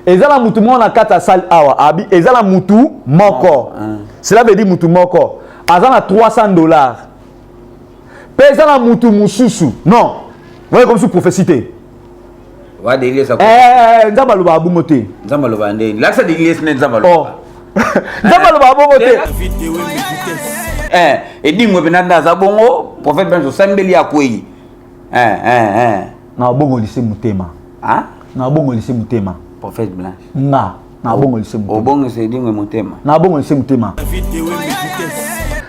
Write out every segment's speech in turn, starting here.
Eza na mutu moko na kati ya salle awa, abi eza na mutu moko. Cela veut dire mutu moko aza na 300 $ mpe eza na mutu mosusu. Non, voyez comme si prophétie te. Wa Denis Lessie. Eh, Nzambe alobaka bongo te. Nzambe alobaka ndeni? Lakisa Denis Lessie nde Nzambe alobaka. Oh. Nzambe alobaka bongo te. Eh, Edingwe mpenza nde aza bongo. Prophète Benz osambeli, akwei. Eh, eh, eh. Na obongolisi motema. Ah? Na obongolisi motema. Prophète Blanche. Nga na obongolisi motema. Obongisa Edingwe motema. Na obongolisi motema,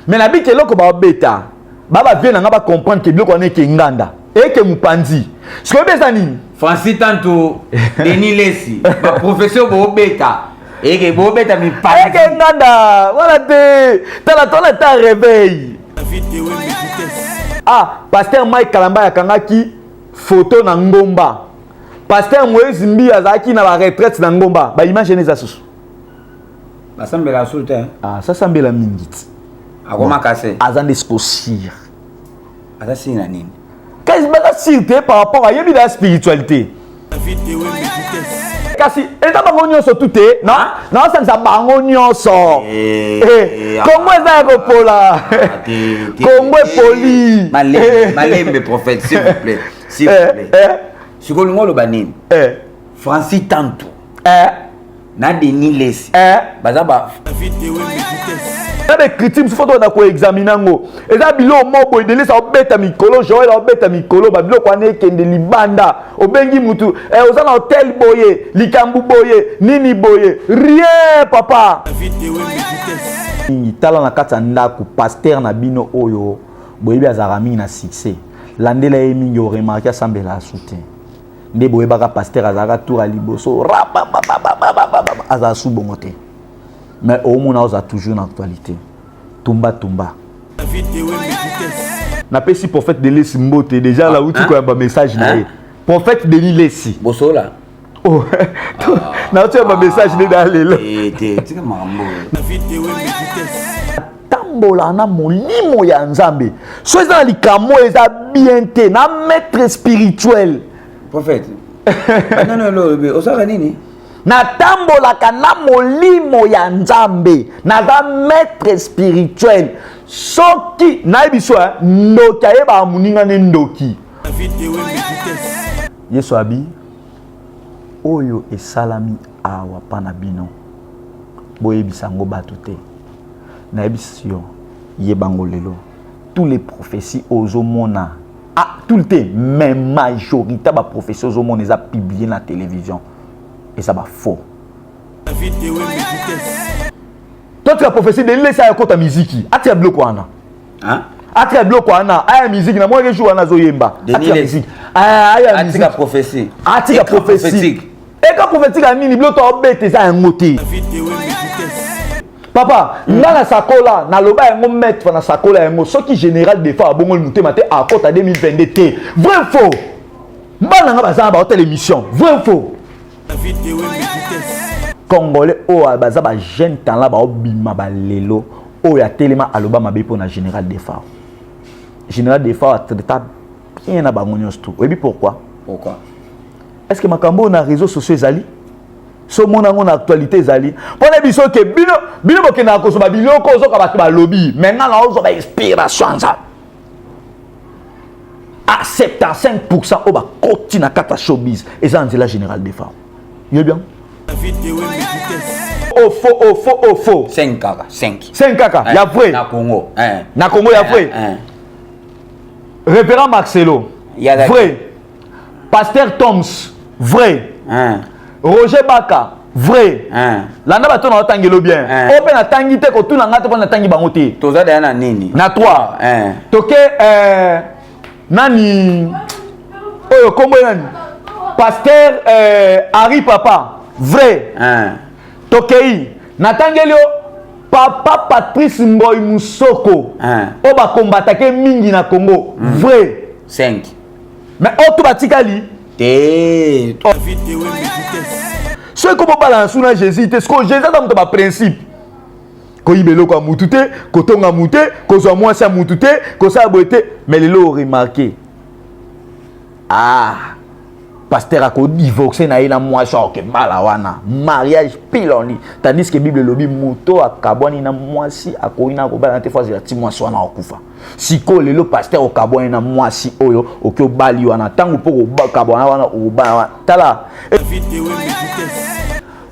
mais nabiki eloko baobeta ba bavie na nga, bacomprendre ke biloko wana eke nganda, eke mopanzi. Sikoyo oyebi eza nini? Francis Tanto, Denis Lessie, baprofesseur boobeta eke boobeta mipanzi. Eke nganda wana te. Tala, tona ta réveil. Ah, pasteur Mike Kalamba akangaki photo na ngomba. Pasteur Moïse Mbi azalaki na baretraite na ngomba. Baimage ene eza susu. Basambela su te. Ah, sasambela mingi ti. Akoma kase. Aza nde siko sire. Aza sire na nini? Kasi baza sire te par rapport ayebi na spiritualité. Kasi eza bango nyonso tu te, naosangisa bango nyonso. Kongo eza ya kopola, Kongo epoli. Malembe, prophète, s'il vous plaît, s'il vous plaît. Sikoyo olingi oloba nini? Francis Tanto na Denis Lessie baza ba Eza baécriture mosusu, faut na koexaminer yango. Eza biloko moko boye, Delesi aobeta mikolo, Joel aobeta mikolo, babiloko wana ekende libanda. Obengi mutu, oza na hotel boye, likambo boye, nini boye, rien papa mingi. Tala na kati ya ndako, pasteur na bino oyo boyebi azalaka mingi na succès, landela ye mingi, oremarquer asambela asu te. Nde boyebaka pasteur azalaka tour ya liboso, azala su bongo te. Mais omona oza toujours na actualité, tumba tumba. Napesi prophète Denis mbote déjà, lauti koyamba message na ye, prophète Denis Lessie. Bosola. Oh, nauti koyamba message nde da lelo. Tika makambo. Tambola na molimo ya Nzambe. So eza na likambo eza bien te na maître spirituel. Prophète, banano olobi osalaka nini? Natambolaka na molimo ya Nzambe, naza maître spirituel. Soki nayebi so ndoki ayebaka moninga nde ndoki. Yesu abi oyo esalami awa mpa na bino, boyebisa yango bato te. Nayebisi yo, yebango lelo, tous les prophéties ozomona, ah, tout le te, mais majorité baprophétie ozomona eza publié na télévision eza bafaux. Totika prophétie. Denis Lessie aya kota miziki, atika biloko wana, atika biloko wana, aya miziki. Na mwa jour wana azoyemba, atika miziki, aya. Atika prophétie. Atika prophétie. Eka prophétique ya nini? Biloko aobeta eza yango te, papa. Nga na sakola, naloba yango maître, na sakola yango. Soki général Defao abongoli motema te, akota 2022 te. Vrai, faux? Bana nga baza na baotala émission. Vrai, faux? Congolais oyo baza bajeune talent, baobima balelo oyo atelema aloba mabe mpo na général Defao. Général Defao atraita bien na bango nyonso tu. Oyebi pourquoi? Pourquoi? Est ce que makambo oyo na réseaux sociaux ezali so omona yango na actualité ezali mpona biso ke bino bino bokendaka kozwa biloko, ozoka bato balobi, mais nga na ozwa bainspiration ya Nzambe. A 75 oyo bakoti na kati ya showbiz eza na nzela général Defao. Yebi yango au faux, au faux, au faux? 5 kaka, 5. 5 kaka ya vrai. Na Congo. Na Congo ya vrai: révérend Marcelo, vrai. Pasteur Toms, vrai. Roger Baka, vrai. Landa bato na otangelo bien. Oyo mpe natangi te, kotuna nga te mpo natangi bango te. Toza deya na nini? Na 3 toke. Nani oyo, kombo nani? Pasteur Harry Papa, vrai. Tokei, natangeli yo papa Patrice Ngoi Musoko oyo bakombatake mingi na Congo, vrai. 5. Mais oyo to batikali te. Soki kobobala na suna Jésus te, sikoyo Jésus aza moto baprincipe: koyiba eloko ya mutu te, kotonga mutu te, kozwa mwasi ya mutu te, kosala boye te. Mais lelo oremarquer, ah, Pasteur akodivorce na ye na mwasi oke bala wana mariage piloni, tandis que Bible elobi moto akabwani na mwasi akoki na kobala te, fo azela ti mwasi wana akufa. Sikoyo lelo pasteur okabwani na mwasi oyo oki obali wana, ntango mpo kokabwana wana okobala wana, tala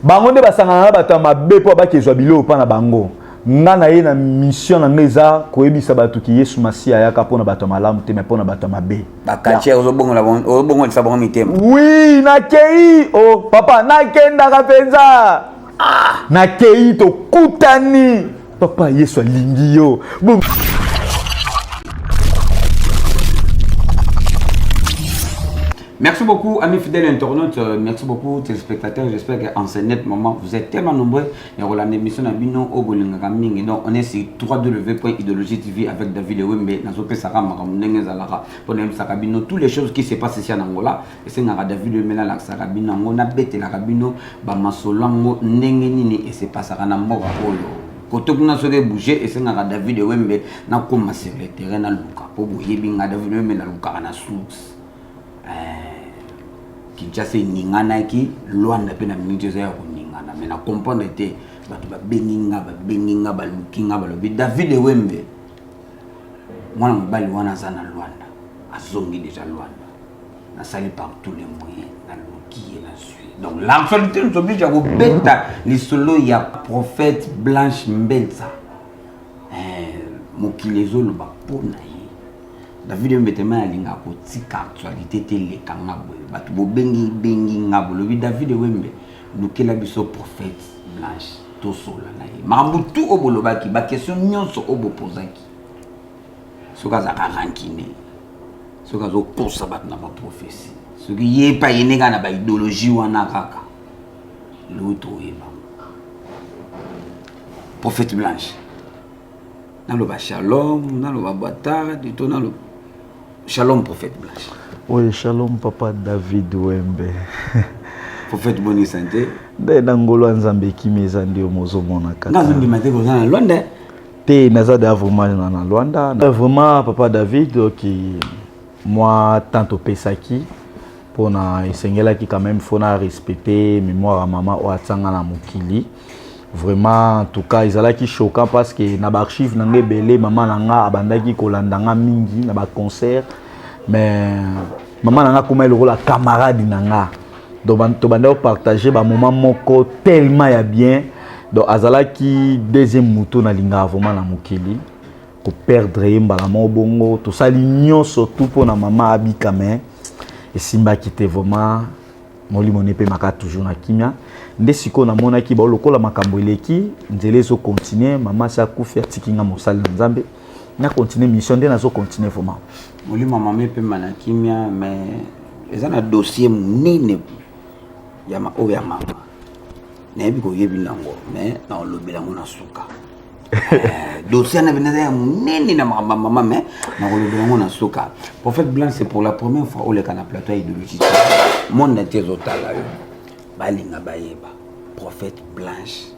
bango nde basangana na bato ya mabe mpo bakezwa biloko mpa na bango. Nga na ye na mission na nga eza koyebisa bato ki Yesu Masiya ayaka mpo na bato ya malamu te, mais mpo na bato ya mabe. Bakatier ozobongolisa bango mitema. Oui, nakei oh papa, nakendaka mpenza. Ah, nakei tokutani papa, Yesu alingi yo. Bon. Merci beaucoup, amis fidèles internautes. Merci beaucoup, téléspectateurs. J'espère qu'en ce net moment, vous êtes tellement nombreux. Et on l'émission na bino oyo bolingaka mingi. Donc, on est sur 3W.idéologie TV avec David Wembe. Nazo pesa makambo ndenge ezalaka. Pour nous bino toutes les choses qui se passent ici en Angola. Et c'est David Wembe na lakisaka bino yango, na betelaka bino ba masolo yango ndenge nini et se passaka na mboka oyo. Koto kuna soki bouger et c'est David Wembe na koma sur le terrain na luka. Po boyebi nga David Wembe na lukaka na source. Kinshasa eninganaki, Luanda mpe na miniti eza ya koningana, mais na comprendre te. Bato babengi nga, babengi nga, baluki nga, balobi David Wembe mwana mobali wana aza na Luanda, azongi déjà Luanda. Nasali par tous les moyens, naluki ye, nazwi. Donc l'actualité nous oblige ya kobeta lisolo ya prophète Blanche Mbenza. Mokili ezoloba mpo na ye. David Wembe tema alingaka kotika actualité te eleka nga boye. Bato bobengi bengi nga, bolobi David Wembe lukela biso prophète Blanche tosola na ye makambo tu oyo bolobaki, baquestion nyonso oyo bopozaki, soki azalaka rancune, soki azokosa bato na baprophétie, soki ye epa ye ndenge na baidéologie wana kaka loo toyeba. Prophète Blanche, naloba shalom, naloba boa tarde to naloba shalom, prophète Blanche? Oui, shalom papa David Wembe. Prophète, boni santé? Nde na ngolo ya Nzambe, ekimi eza nde yo mozomona kaka. Nazondima te koza na Lwanda. Te, naza da vraiment na Lwanda vraiment, papa David. Oki mwa temps topesaki mpona esengelaki quand même fo na respecter mémoire ya mama oyo atianga na mokili. Vraiment, en tout cas ezalaki choquant parce que na baarchive na nga ebele, mama na nga abandaki kolanda nga mingi na baconcert, mais mama na nga akóma lokola camarade na nga. Donc tobandaki kopartage bamoment moko tellement ya bien. Donc azalaki deuxième moto nalingaka vraiment na mokili. Koperdre ye mbala moko bongo, tosali nyonso tu mpona mama abika, mais esimbaki te. Vraiment, molimo ne epemaka toujours na kimia. Nde sikoyo namonaki bao lokola makambo eleki, nzela ezocontinue. Mama asi akufi, atiki nga mosali na Nzambe na continue mission, nde nazocontinue vraiment. Molimo mama epema na kimia. Mais eza na dossier monene ya oyo ya mama, nayebi koyebi nango, mais naolobela yango na suka. Dossier na bino eza ya monene na makambo ya mama, mais nakolobela yango na suka. Prophète Blanc, c'est pour la première fois oleka na plateau ya idéologie. Monde entier ezotala yo, balinga bayeba prophète Blanche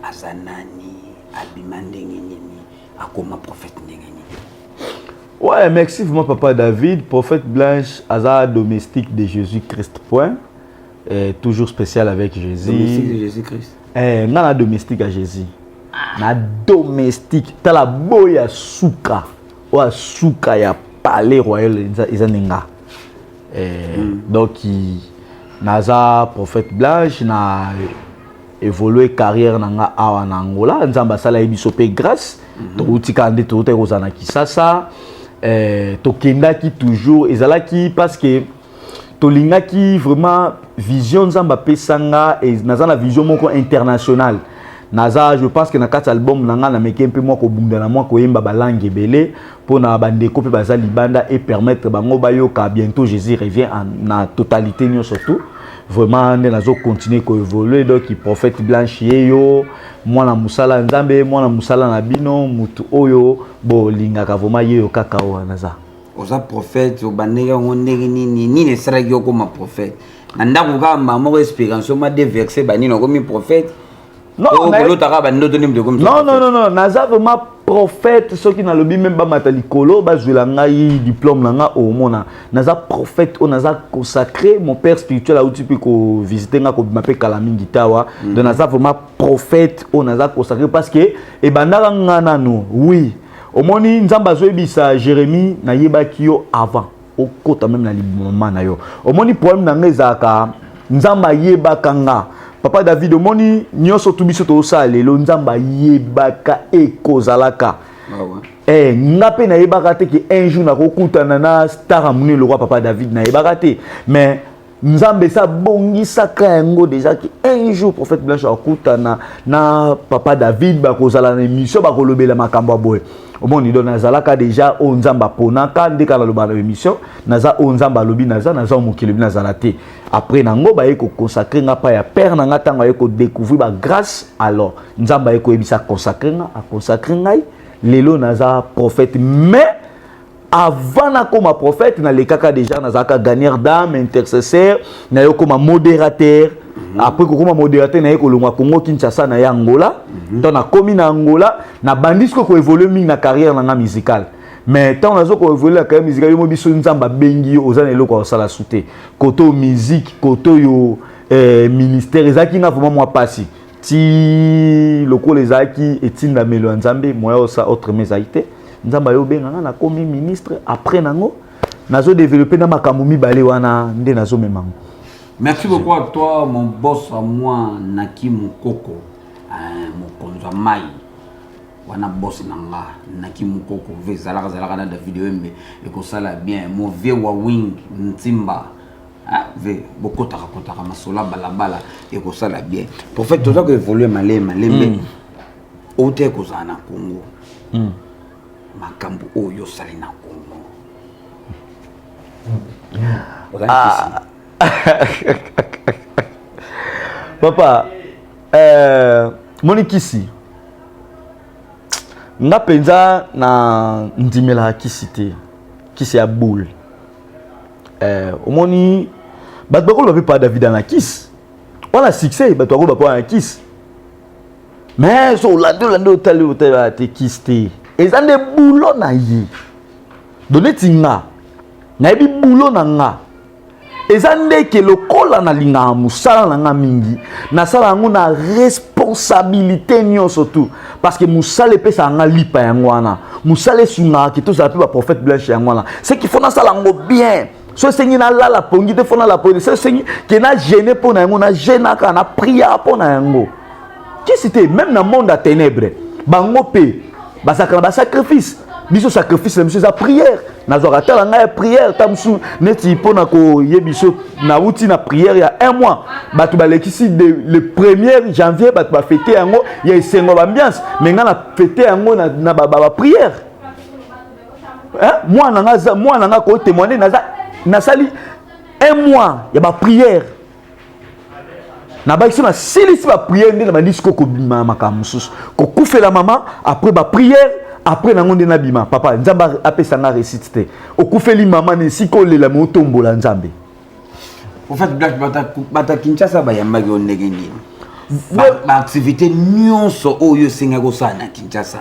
aza nani, abima ndenge nini, akoma prophète ndenge nini. Ouais, merci vraiment papa David. Prophète Blanche, aza domestique de Jésus-Christ, point. Toujours spécial avec Jésus. Domestique de Jésus-Christ. Eh, nga na domestique à Jésus. Na domestique. Tala boya suka. Oya suka ya palais royal eza nenga. Eh, Donc naza prophète Blanche, na évolué carrière na nga awa na Angola. Nzambe asala ye biso mpe grâce. Touti kaka nde toutaki kozala na Kisasa. Eh, tokendaki toujours ezalaki parce que tolingaki vraiment vision Nzambe apesanga. Naza na vision moko internationale. Naza, je pense que na kati album na nga nameki mpe mwa kobunda na mwa koyemba balangue ebele mpona bandeko mpe baza libanda et permettre bango bayoka bientôt Jésus revient na totalité nyonso tout. Vraiment nde nazocontinue koévolue. Donc prophète Blanche ye yo mwana mosala Nzambe, mwana mosala na bino, mutu oyo bolingaka vraiment, ye yo kaka oyo naza. Oza prophète, obandeki yango ndenge nini? Nini esalaki okoma prophète? Na ndako kaka mbala moko expérience ma de verset banini okomi prophète? Kolotaka bandoto nde moto okomi? Non, non, non, non, naza vraiment prophète. Soki nalobi même bamata likolo, bazwela ngai diplôme na nga, omona naza prophète oyo naza consacré. Mon père spirituel auti mpe kovisite nga, kobima mpe kala mingi tawa. Donc naza vraiment prophète oyo naza consacré, parce que ebandaka nga nano. Oui, omoni, Nzambe azoyebisa Jérémie: nayebaki yo avant okota même na liboma na yo. Omoni, problème na nga ezalaka Nzambe ayebaka nga. Papa David, omoni, nyonso tu biso tozosala lelo, Nzambe ayebaka ekozalaka. Ah ouais. Nga mpe nayebaka te ke un jour nakokutana na star ya monene lokwa papa David. Nayebaka te, mais Nzambe esi abongisaka yango déjà ke un jour prophète Blanche akutana na papa David, bakozala na émission, bakolobela makambo ya boye. Omoni, donc nazalaka déjà oyo Nzambe aponaka. Nde kaka naloba na émission, naza oyo Nzambe alobi naza, naza oyo mokili olobi nazala te. Après nango, baye koconsacrer nga pa ya père na nga. Ntango aye kodécouvrir bagrâce, alors Nzambe aye koyebisa consacre nga, aconsacre ngai. Lelo naza prophète, mais avant nakoma prophète, nalekaka déjà, nazalaka gagneur d'âme, intercesseur, naye okoma modérateur. Après kokoma modérateur, naye kolongwa Congo Kinshasa, na ye Angola. Ntango nakomi na Angola, nabandi sikoyo koévolue mingi na carrière na nga musicale. Mais ntango nazo koévolue na carrière musicale, yo mo biso Nzambe abengi yo, oza na eloko ya kosala su te. Kote oyo musique, kote oyo ministère, ezalaki nga vraiment mwa pasi. Ti lokola ezalaki etindamelo ya Nzambe, moya osa autrement ezalaki te. Nzambe aye obenga nga, nakomi ministre. Après nango, nazodéveloppe na makambo mibale wana nde nazomema ngo. Merci beaucoup à toi, mon boss, à moi, Naki Mukoko, mokonzi ya mai wana, boss na nga Naki Mukoko. Ve ezalaka zalaka na David Oyembe, ekosala bien. Mon vieux wa wing Ntimba, ah, ve bokotaka kotaka masolo ya balabala, ekosala bien. Prophète, toza koévolue malembe malembe. Outi ekozala na Congo, makambo oyo osali na Congo, ozali kisi? Papa, moni kisi, nga mpenza na ndimelaka kisi te, kisi ya boule. Omoni, bato bakoloba mpe pa David na kisi wana succès, bato bakoloba mpo na kisi. Mais so olandi, olandi, otali, otali te, kisi te, eza nde boulot na ye. Do neti nga nayebi boulot na nga eza ndeke lokola nalingaka mosala na nga mingi, nasala yango na responsabilité nyonso tu, parce que mosala epesaka nga lipa. Yango wana mosala esungaka ke tozala mpe baprophète Blanche. Yango wana ce qu'il faut nasala yango bien. So esengi nalala pongi te, fo nalala pongi. So esengi ke najeûne mpo na yango, najeûnaka, na prière mpo na yango. Kisi te. Même na monde ya ténèbre, bango mpe bazalaka na basacrifice. Biso, sacrifice na biso eza prière. Nazwaka tala ngai ya prière ta mosusu neti mpona koyebi so. Nauti na prière ya un mois, bato balekisi le 1er janvier, bato bafete yango ya esengo, baambiance, mais ngai na fete yango na baprière. Mwana nga, mwana nga kotémoigne, naza nasali un mois ya baprière, nabaki so nasilisi baprière nde na bandi sikoyo kobima makambo mosusu, kokufela mama. Après baprière, après nango nde nabima. Papa, Nzambe apesa nga réussite te. Okufeli mama na esika olela, me otombola Nzambe. En fait, bato ya Kinshasa bayambaki yo ndenge nini? Baactivité nyonso oyo osengaki kosala na Kinshasa?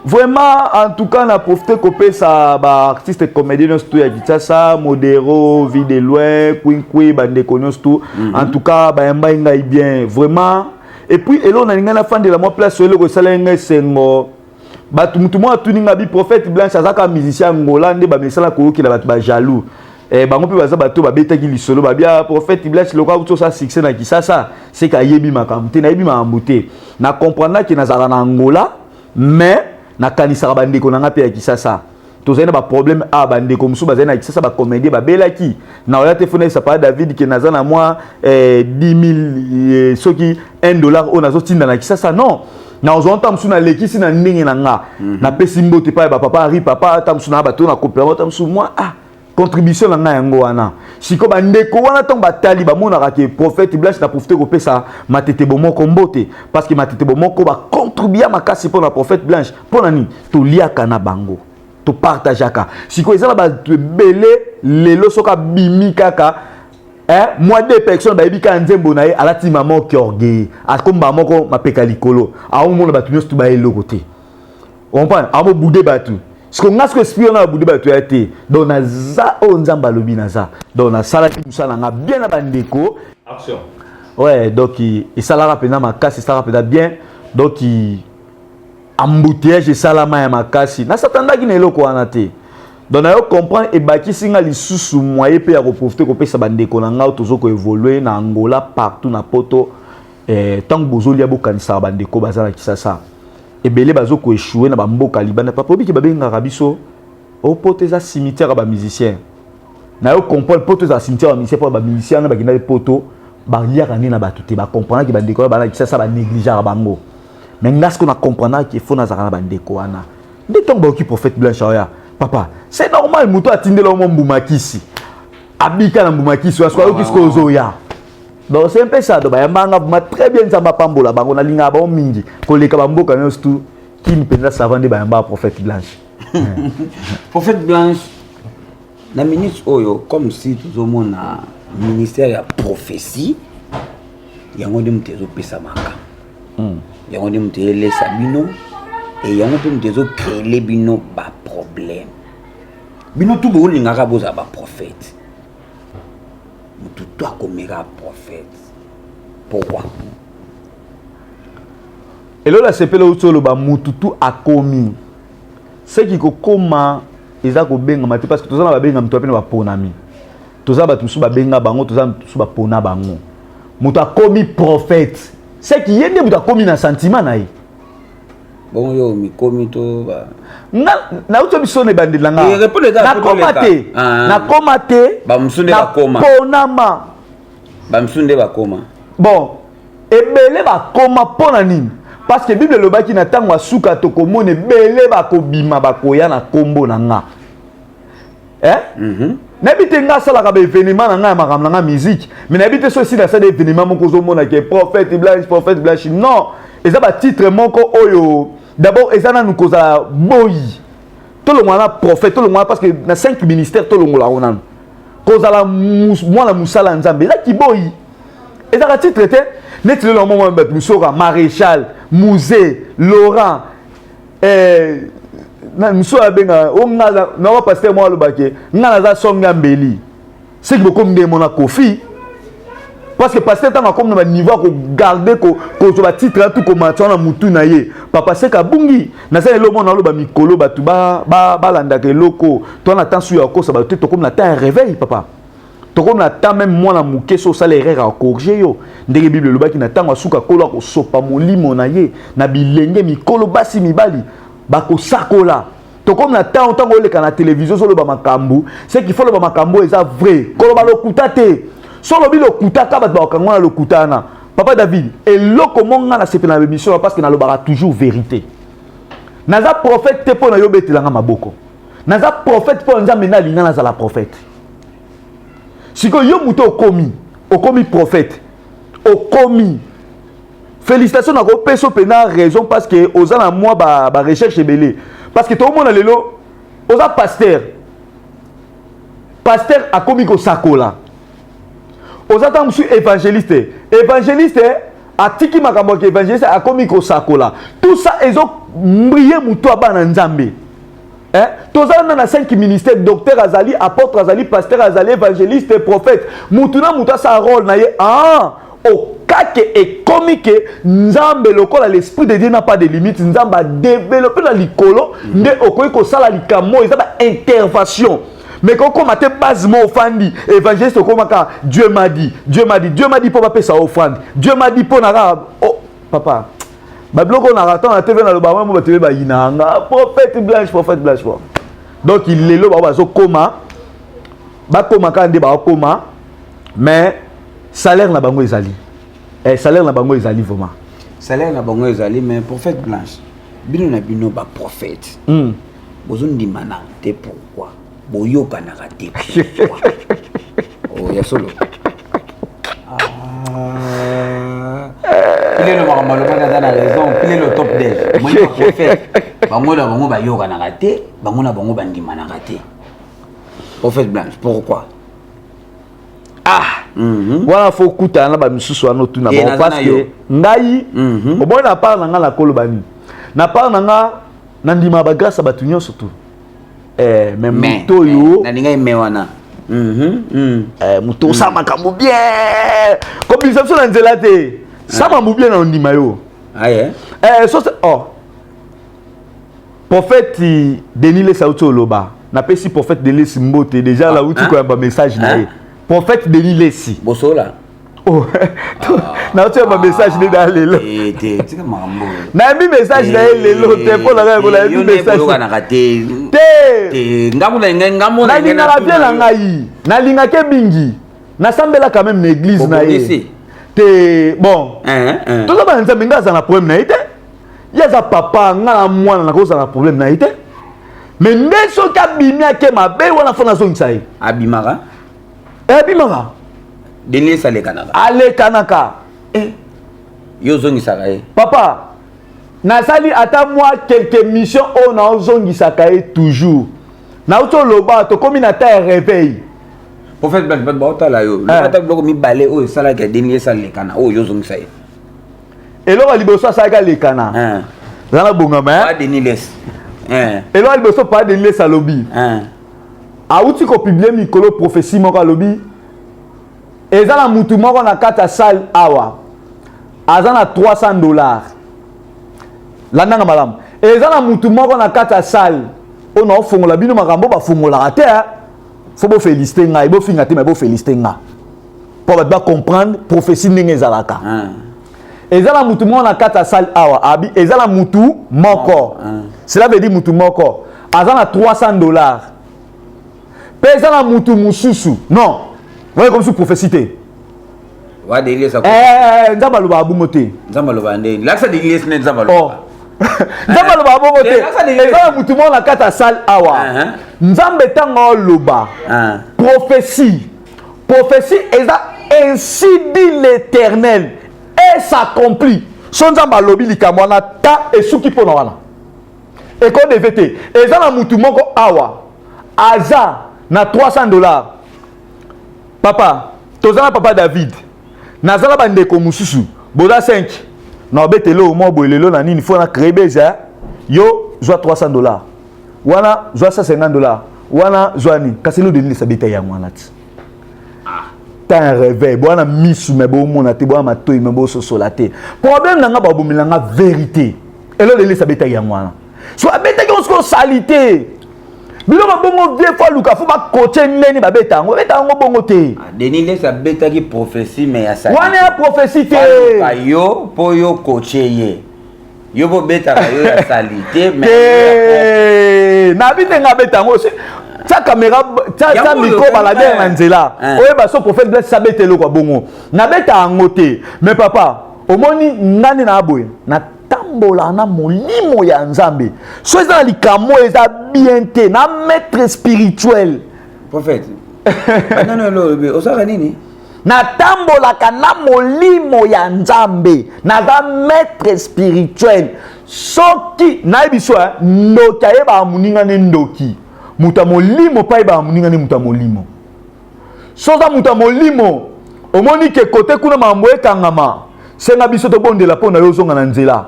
Vraiment, en tout cas, na profite kopesa baartiste comédien nyonso tu ya Kinshasa, Modero, Vie de Loin, Kwinkwi, bandeko nyonso tu. En tout cas, bayambai ngai bien vraiment. Et puis eloko nalingai nafandela mwa place oyo, eloko esalaki ngai esengo, bato, mutu moko atuni nga bi: prophète Blanche azaka musicien Angola nde bamesala koyokela bato bajaloux. Bango mpe baza bato babetaki lisolo, babia prophète Blanche lokola auti osala succès na Kisasa, seke ayebi makambo te. Nayebi makambo te, na comprendre nazalaka na Angola, mais nakanisaka bandeko na nga mpe ya Kisasa. Tozali na baproblème a bandeko mosusu bazali na Kisasa, bacomédien babelaki na oya te. Fona yebisa papa David ke naza na mwa 10 000, soki 1 dollar oyo nazotinda na Kisasa, non, nazwa ntango mosusu nalekisi na ndenge na nga. Napesi mbote epai ya bapapa Henri, papa ata mosusu na bato na kopera, ata mosusu mwa contribution na ngai yango wana. Sikoyo bandeko wana, ntango batali, bamonaka ke prophète Blanche, na profite kopesa Matete Bomoko mbote, parce que Matete Bomoko bacontribua makasi mpo na prophète Blanche. Mpo na nini? Toliaka na bango, topartageaka. Sikoyo eza na bato ebele lelo, soki abimi kaka, mwa deux personnes bayebi kaka nzembo na ye, alati mama oki orgueil, akomba moko mapeka likolo, aomona bato nyonso to baye eloko te. Comprendre? Amoboude bato. Siko nga, siko esprit wana babude bato ya te. Donc naza oyo Nzambe alobi naza. Donc nasalaki mosala na nga bien na bandeko. Action. Ouais, donc esalaka mpenza makasi, esalaka mpenza bien. Donc embouteillage esalama ya makasi, nasatandaki na eloko wana te. Donc nayo comprendre, ebakisi nga lisusu moyen mpe ya koprofiter kopesa bandeko na ngai tozo koévoluer na Angola, partout na Poto. Ntango bozolia, bokanisaka bandeko baza na Kisasa ebele bazo koéchouer na bamboka libanda. Papa, obiki babengaka biso o Poto eza cimetière ya bamusicien. Nayo comprendre, Poto eza cimetière ya bamusicien mpo bamusicien wana bakendaki Poto, baliaka nde na bato te. Bacomprendraki bandeko wana bana Kisasa, banégligeaka bango. Mais nga sikoyo na comprendaki, faut nazalaka na bandeko wana nde ntango bayoki prophète Blanche oya. Papa, c'est normal, moto atindela omo mbuma kisi, abika na mbuma kisi wana, sikoyo ayoki sikoyo ozoya. Donc c'est un peu ça. Donc bayambanga vraiment très bien. Nzambe apambola bango. Nalingaka bango mingi koleka bamboka nyonso tu. Kini mpenza savant nde bayambaka prophète Blanche. Prophète Blanche, na minute oyo, comme si tozomona ministère ya prophétie, yango nde moto ezopesamaka, yango nde moto elesa bino e, yango mpe moto ezocréer bino baproblème. Bino tu boolingaka bozala baprophète, motu to akomeka prophète, pourquoi? Eloko asepeli outi oloba, mutu tu akomi seki kokóma eza kobengama te, parce que toza na babengami, to mpe na baponami. Toza bato mosusu babenga bango, toza mosusu bapona bango. Moto akomi prophète, seki ye nde moto akomi na sentiment na ye. Bongo yo mikomi to ba Nga nauti biso na ebandeli na nga. Eh, répondre eza Nakoma te. Ah. Nakoma te. Bamosusu nde bakoma. Naponama. Bamosusu nde bakoma. Bon, ebele bakoma. Mpo na nini? Parce que Bible elobaki na ntango ya suka tokomona ebele bakobima, bakoya na nkombo na nga, eh? Nayebi te, nga asalaka baévénement na ngai ya makambo na nga musique, mais nayebi te so esi nasala événement moko ozomona ke prophète Blanche, prophète Blanche. Non, eza batitre moko oyo d'abord eza nanu kozala boyi. Tolongwa na prophète, tolongwa, parce que na cinq ministères tolongola yango nanu. Kozala mwana mosala ya Nzambe eza kiboyi, ezaka titre te. Neti lelo moko bato mosusu, maréchal Musée Laurent, mosusu abenga o nga nawa pasteur moko alobake nga naza songe ya mbeli. Seki bokomi nde mona Kofi, parce que pasteur ntango akomi na baniveau ya kogarder, kozwa batitre atu komata wana mutu na ye, papa seka abungi. Naza eloko mona aloba mikolo, bato balandaka eloko to na temps su ya kokosa bato te. Tokomi na temps ya réveil, papa. Tokomi na temps même mwana moke so osala erreur, acorriger yo. Ndenge Bible elobaki, na ntango asuka Nkolo akosopa molimo na ye na bilenge, mikolo, basi, mibali bakosakola. Tokomi na ntango, ntango oleka na télévision, ozoloba makambo, c'est qu'il faut loba makambo oyo eza vrai, koloba lokuta te. So olobi lokuta ka bato bakokanga na lokuta wana. Papa David, eloko mo nga nasepela na bémission, parce que nalobaka toujours vérité. Naza prophète te mpo na yo obetelanga maboko. Naza prophète mpo na Nzambe nde alinga nazala prophète. Sikoyo yo moto okomi prophète, okomi, félicitation, nakopesa mpena raison, parce que oza na mwa barecherche ba ebele. Parce que toomona lelo oza pasteur, pasteur akomi kosakola. Oza ntango mosusu évangéliste, évangéliste atiki makambo ya évangéliste, akomi kosakola. Tout ça ezobrouiller moto ya bana Nzambe, eh? Toza na cinq ministère: docteur azali, apôtre azali, pasteur azali, évangéliste, prophète. Mutu na mutu asala rôle na ye. Ah, okake ekomi ke Nzambe, lokola l'esprit de Dieu n'a pas de limite, Nzambe adéveloppe na likolo nde okoki kosala likambo. Eza baintervention, mais kokóma te base mo ofandi évangéliste, okomaka Dieu m'a dit, Dieu m'a dit, Dieu m'a dit mpo bapesa offrande, Dieu m'a dit mpo na kaka. Oh, papa, babiloko oyo naka ntango na TV naloba mo bato bayinaka nga prophète Blanche, prophète Blanche. Bon, donc lelo bango bazokóma, bakóma kaka nde bakóma, mais salaire na bango ezali, salaire na bango ezali vraiment. Salaire na bango ezali, mais prophète Blanche, bino na bino baprophète bozondimana te, pourquoi boyokanaka te? Pourquoi? Oh, ya solo pilelo makambo alobaki aza na raison. Pilelo top dej moni baprophète bango na bango bayokanaka te, bango na bango bandimanaka te. Prophète Blanche, pourquoi? Ah, wana faut okutana na bamisusu wana, otuna bango, parce que ngai omoni na part na nga nakoloba nini na part na nga. Nandima bagrâce ya bato nyonso tu. Eh, mais moto oyo nalingai me wana. Eh, moto osala makambo bien, kobimisa biso na nzela te, sala makambo bien na ondima yo. Aye. Eh, so oh. Prophète Denis Lessie auti oloba, napesi prophète Denis Lessie mbote déjà. Ah, Lauti hein? koyamba message na ye, prophète Denis Lessie. Bosola. Oh, nauti koyamba message nde na lelo. Eh, te, tika makambo oyo. Nayambi message na ye lelo te, mpo na ngai nayebi message Oyokanaka te. Te. Te, ngambo na ngai, ngambo na ngai. Nalingaka bien na ngai, nalingaki mingi, nasambela quand même na église na ye. Obongisi? Te, bon, Hein, hein. toza bana Nzambe. Ngai aza na problème na ye te, ye aza papa, ngai na mwana, nakozala na problème na ye te. Mais nde soki abimi ake mabe wana, fo nazongisa ye. Abimaka? Abimaka. Denis alekanaka? Alekanaka. Yo ozongisaka ye? Papa, nasali ata mwa quelques mission oyo naozongisaka ye toujours. Nauti oloba, tokómi na ta ya réveil. Prophète Blaise, bato baotala yo. Eh. Ata biloko mibale oyo esalaka Denis esalekana, oyo yo ozongisa ye. Eloko ya liboso asalaki alekana, eza na bongama. Pa Denis Lessie. Eloko ya liboso, pa Denis Lessie alobi, awuti kopublier mikolo prophétie moko, alobi eza na mutu moko na kati ya salle awa aza na 300 $. Landanga malamu, eza na mutu moko na kati ya salle oyo naofongola bino makambo bafongolaka te. Fo boféliciter ngai, bofinga te, mais boféliciter nga mpo bato bacomprendre prophétie ndenge ezalaka. Eza na mutu moko na kati ya salle awa, abi eza na mutu moko, cela veut dire mutu moko aza na 300 $, mpe eza na mutu mosusu non oye comme si prophétie te. Wa Denis Lessie. Eh, Nzambe alobaka bongo te. Nzambe alobaka ndeni? Lakisa Denis Lessie nde Nzambe alobaka. Oh. Nzambe alobaka bongo te. Eza na mutu moko na kati ya salle awa. Nzambe ntango aloba prophétie, prophétie eza "ainsi dit l'Éternel" et s'accomplit. So Nzambe alobi likambo wana, ta esuki mpo na wana, ekodeve te. Eza na mutu moko awa aza na 300 $. Papa, toza na papa David, naza na bandeko mosusu, boza 5 na obetele o mwa boye lelo na nini, fo na créer beza. Yo zwa 300 $ wana, zwa 150 $ wana, zwa nini. Kasi elo Denis abeta yango wana ti ta un réveil. Bwana misu me bomona te, bwana matoi me bososola te. Problème na nga, babomela nga vérité. Elo Denis abetaki yango wana, so abetaki yango sikoyo osali te biloko bongo vie, fo aluka, fo bakotie ndeni babeta yango, babeta yango bongo te. Denis Lessie abetaki prophétie, mais ya sali. Wana ya prophétie te. Aluka yo mpo yo kotie ye, yo bobetaka yo ya sali te, mais te, nabi ndenge abeta yango, tia caméra, tia micro, baladere na nzela, oyeba so prophète Blaise abeta eloko ya bongo. Nabeta yango te, mais papa, omoni ngani na boye, natambola na molimo ya Nzambe. So eza na likambo eza bien te na maître spirituel. Prophète, banano elo osalaka nini? Natambolaka na molimo ya Nzambe, naza maître spirituel. Soki nayebi so ndoki ayebaka moninga ne ndoki, moto ya molimo mpe ayebaka moninga ne moto ya molimo. So oza moto ya molimo, omoni ke kote kuna makambo ekangama, senga biso tobondela mpo na yo ozonga na nzela.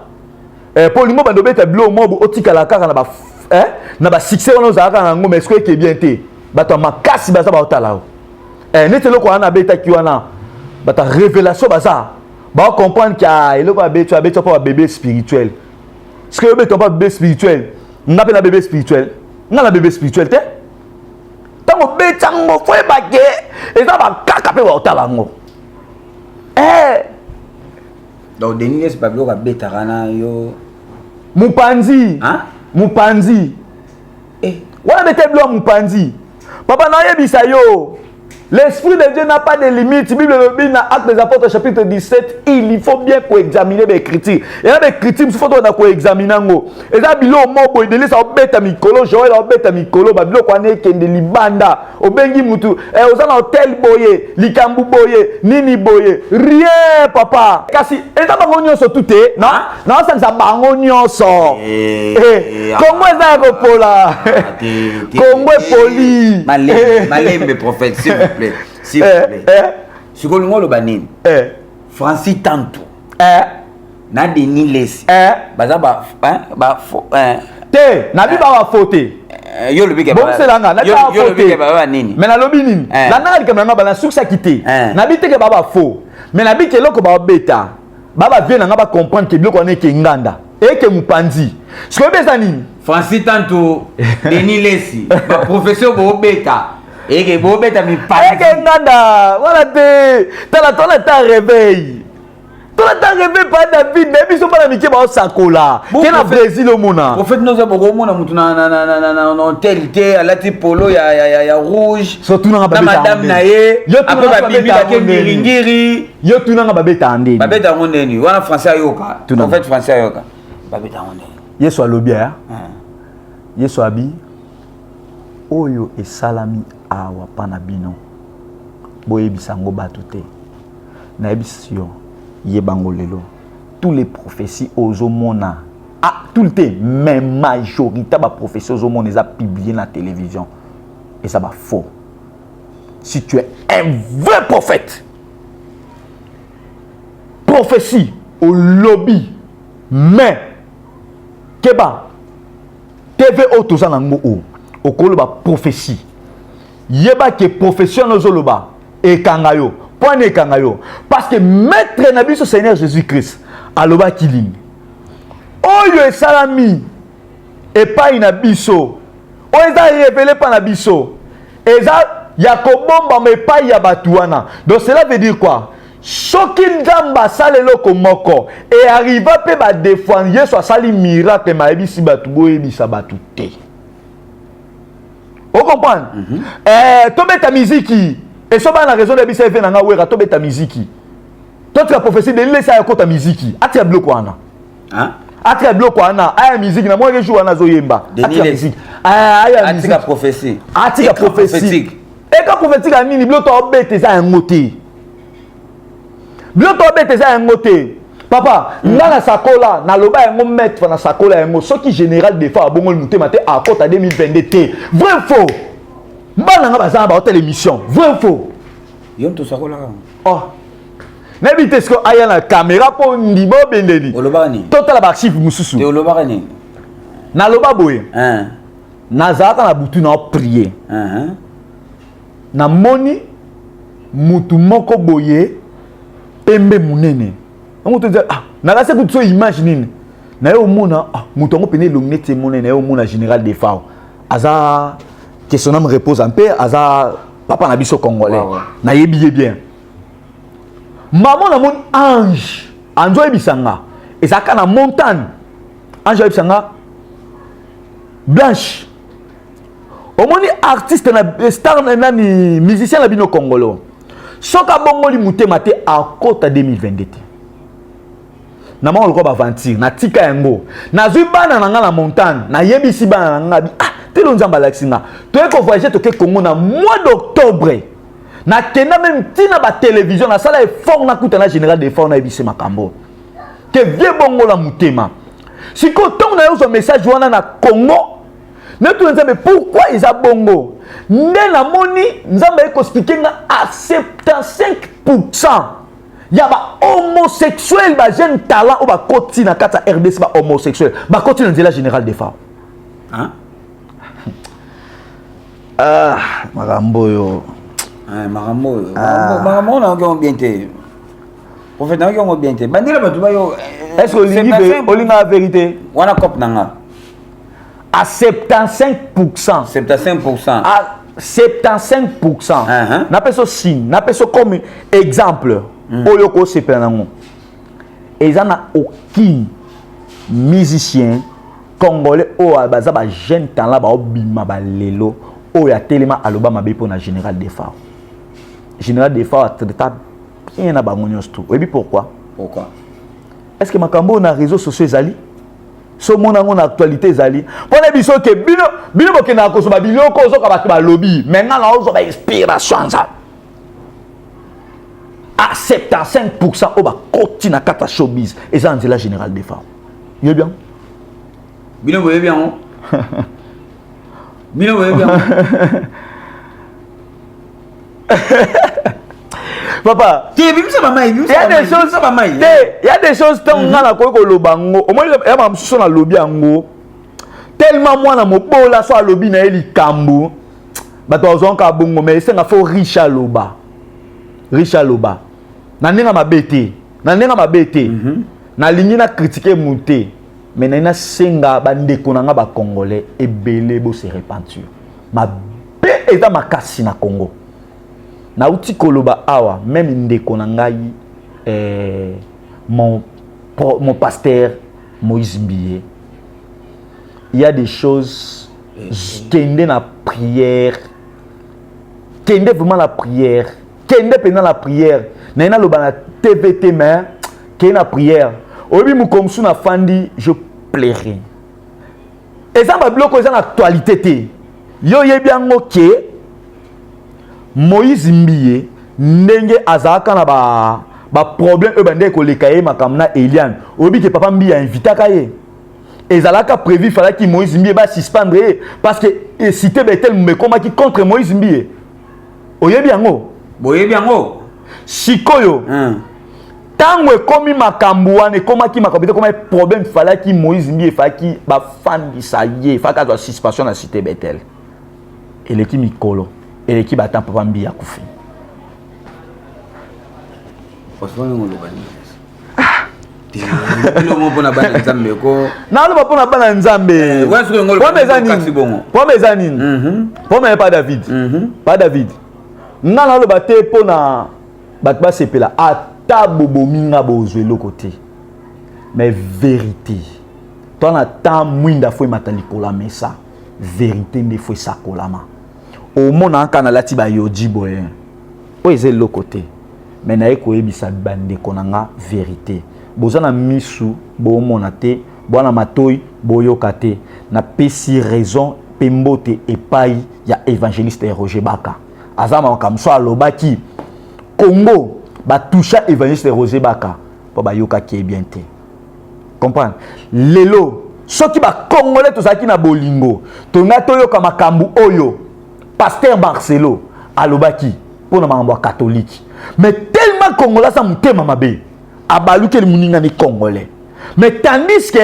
Mpo olingo bando obeta biloko mobu, otikala kaka na ba na basuccès wana ozalaka na yango, mais soki eke bien te, bato ya makasi baza baotala yo. Neti eloko wana abetaki wana, bato ya révélation baza bacomprendre ke eloko abeti, abeti mpo babébé spirituel. Soki obeta mpo babébé spirituel, nga mpe na bébé spirituel, nga na bébé spirituel te. Ntango obeti yango, fo yebake eza bakaka mpe baotala yango. Donc Denis Lessie, babiloko abetaka na yo? Mopanzi, mopanzi wana bete biloko ya mopanzi. Papa, nayebisa yo, l'esprit de Dieu n'a pas de limite. Bible elobi na Acte des Apôtres chapitre 17, il faut bien koexaminer baécriture. Eza baécriture mosusu, fo tokenda koexaminer yango. Eza biloko moko boye, Denis aobeta mikolo, Joel aobeta mikolo, babiloko wana ekende libanda. Obengi mutu, oza na hotel boye, likambo boye, nini boye, rien papa. Kasi eza bango nyonso tu te, naosangisa bango nyonso. Kongo eza ya kopola, Kongo epoli. Malembe, prophète, s'il vous plaît, s'il vous plaît. Sikoyo olingi oloba nini? Francis Tanto na Denis Lessie baza ba Te, nabi ba faux te. Yo lobi ke bongisela nga, nabi ba faux te. Ba nini? Mais nalobi nini? Landaka likambo na nga, bana sukisaki te. Nabi te ke ba ba faux. Mais nabi ke eloko ba beta. Ba ba vie na nga ba comprendre ke biloko wana eke nganda. Eke mupanzi. Sikoyo eza nini? Francis Tanto, Denis Lessi, ba professeur bobeta. Eke bobeta mipanzi. Eke nganda, wana te. Tala tala ta réveil. Tala ta réveil pa David, mais biso bana mike ba sakola. Ke na Brésil omona. Prophète noza bokomona mutu na na na na na hôtel te, alati polo ya ya ya, ya rouge. Surtout na ba madame na ye. Après ba bimi ba ke ngiringiri. Yo tunanga ba beta ndeni. Ba beta ngo ndeni. Wana français ayoka. Prophète français ayoka. Ba beta ngo ndeni. Yesu alobi ya. Yesu abi oyo esalami awa pa na bino boyebisa yango bato te. Nayebisi yo yebango lelo tous les prophéties ozomona ah tout le temps mais majorité ba prophéties ozomona eza publié na télévision eza ba faux. Si tu es un vrai prophète, prophétie au lobby, mais keba TV oyo toza nango o okoloba prophétie, yeba ke prophétie wana ozoloba ekanga yo. Point ekanga yo parce que maître na biso Seigneur Jésus-Christ alobaki nini? Oyo esalami epai na biso, oyo eza révélé pa na biso, eza ya kobombama epai ya bato wana. Donc cela veut dire quoi? Soki Nzambe asali eloko moko e arriva mpe ba des fois Yesu asali miracle mayebisi bato boyebisa bato te. O comprendre? Tobeta miziki. E so bana raison de bisa efe na nga wera tobeta miziki. Totika prophétie de lesa ya kota miziki. Atia biloko wana. Hein? Atia biloko wana, aya miziki na mwa jour wana zoyemba. Atia miziki. Aya miziki. Atika prophétie. Atika prophétie. Eka prophétique ya nini biloko obeta eza yango te. Biloko obeta eza yango te. Papa, nga na sakola, na loba yango maître na sakola yango. Soki général des fois abongoli motema te akota 2022 te. Vrai faux. Bana nga bazana ba hôtel émission. Vrai faux. Yo to sakola ka. Oh. Nayebi te siko aya na caméra po ndima obendeli. Olobaka nini? Totala ba archive mususu. Te olobaka nini? Naloba boye. Nazalaka na butu na prier. Namoni mutu moko boye pembe munene. Yango to ah nalase kutu so image nini? Na yo omona ah mutu yango pene elongi neti emonene, na yo omona général Defao. Aza que son âme repose en paix, aza papa na biso congolais. Nayebi ye bien. Maman namoni ange, ange oyebisanga ezalaka na montagne. Ange oyebisanga Blanche. Omoni artiste na star na nani musicien na bino congolo. Soka bongoli mutema te akota 2022 te. Na mwa lokola aventure na tika yango. Nazwi bana na nga na montagne, nayebisi bana na nga bi ah telo Nzambe alakisi nga. Toye ko voyager toke Congo na mois d'octobre. Na kenda même tina ba télévision na sala effort na kuta na général d'effort na yebisi makambo. Ke vie bongola mutema. Siko ntango na yo message wana na Congo, netu Nzambe pourquoi eza bongo? Nde namoni Nzambe aye koexpliquer nga à 75% ya ba homosexuel ba jeune talent oyo bakoti na kati ya RDC ba homosexuel bakoti na nzela général Defao. Hein? Ah, makambo oyo. Ah, makambo oyo. Makambo oyo nayoki bien te. Prophète nayoki yango bien te. Bandela bato bayo. Est-ce que olingi olinga la vérité? Wana cop na nga. À 75%. 75%. À 75%. Napesa signe, napesa comme exemple. Oyo ko sepela nango. Eza na aucun musicien congolais oyo baza ba jeune talent ba obima ba lelo oyo atelema aloba mabe pona général Defao. Général Defao a traité bien na bango nyonso tout. Oyebi pourquoi? Pourquoi? Est-ce que makambo na réseaux sociaux ezali? So mona ngo na actualité ezali. Pona biso ke bino bino bokenda kosoba biloko ozoka bato balobi, mais nga na ozoba inspiration nza. À 75% oyo bakoti na kati ya showbiz eza na nzela général Defao. Yebi yango? Bino boyebi yango? Bino boyebi yango? Papa, te bimisa ba mai, il y a des choses, te, il y a des choses tant nga na koki koloba ngo. Omoni ya ba mususu na lobi yango. Tellement mwana mobola so alobi na ye likambo, bato bazwaka bongo. Mais esenga faut riche aloba, riche aloba na ndenge mabe te, na ndenge mabe te. Nalingi na critiquer mu te, mais nayi nasenga bandeko na nga bacongolais ebele bose repentir. Mabe eza makasi na Congo. Nauti koloba awa, même ndeko na ngai mon pasteur Moïse Mbiye, il y a des choses, kende na prière, kende vraiment la prière, kende mpenza na prière. Naye naloba na TV te, mais kende na prière. Oyebi, mokolo mosusu nafandi, je pleurais. Eza babiloko eza na actualité te. Yo oyebi yango ke Moïse Mbiye, ndenge azalaka na baproblème oyo bandeki koleka ye makambo na Eliane, oyebi ke papa Mbiye ainvitaka ye. Ezalaka prévu, falaki Moïse Mbiye basuspendre ye parce que Cité Betel ekomaki contre Moïse Mbiye. Oyebi yango? Boyebi yango. Sikoyo, ntango ekomi makambo wana, ekomaki makambo te, ekomaki problème, falaki Moïse Mbiye, efalaki bafandisa ye, efalaki azwa suspension na Cité Betel. Eleki mikolo, eleki bata, papa Mbiye akufi. Oloba nini mpona bana Nzambe ko? Naloba mpona bana Nzambe. Problème eza nini? Problème eza nini? Problème pa David, pa David. Nga naloba te mpona bato basepela. Ata bobomi nga, bozwa eloko te. Mais vérité to na temps, mwinda faut emata likolo ya mesa. Vérité nde faut esakolama. Omona kaka nalati bayoji boye, oyo eza eloko te, mais naye koyebisa bandeko na nga vérité. Boza na misu, bomona te; bwana matoi, boyoka te. Napesi raison mpe mbote epai ya évangéliste Roger Baka. Aza makambo so alobaki Congo, batusha évangéliste Roger Baka mpo bayokaki ye bien te. Comprendre, lelo soki bacongolais tozalaki na bolingo, tongai toyoka makambo oyo pasteur Marcelo alobaki mpona makambo ya catholique. Mais tellement congolais aza motema mabe, abalukeli moningani congolais. Mais tandis que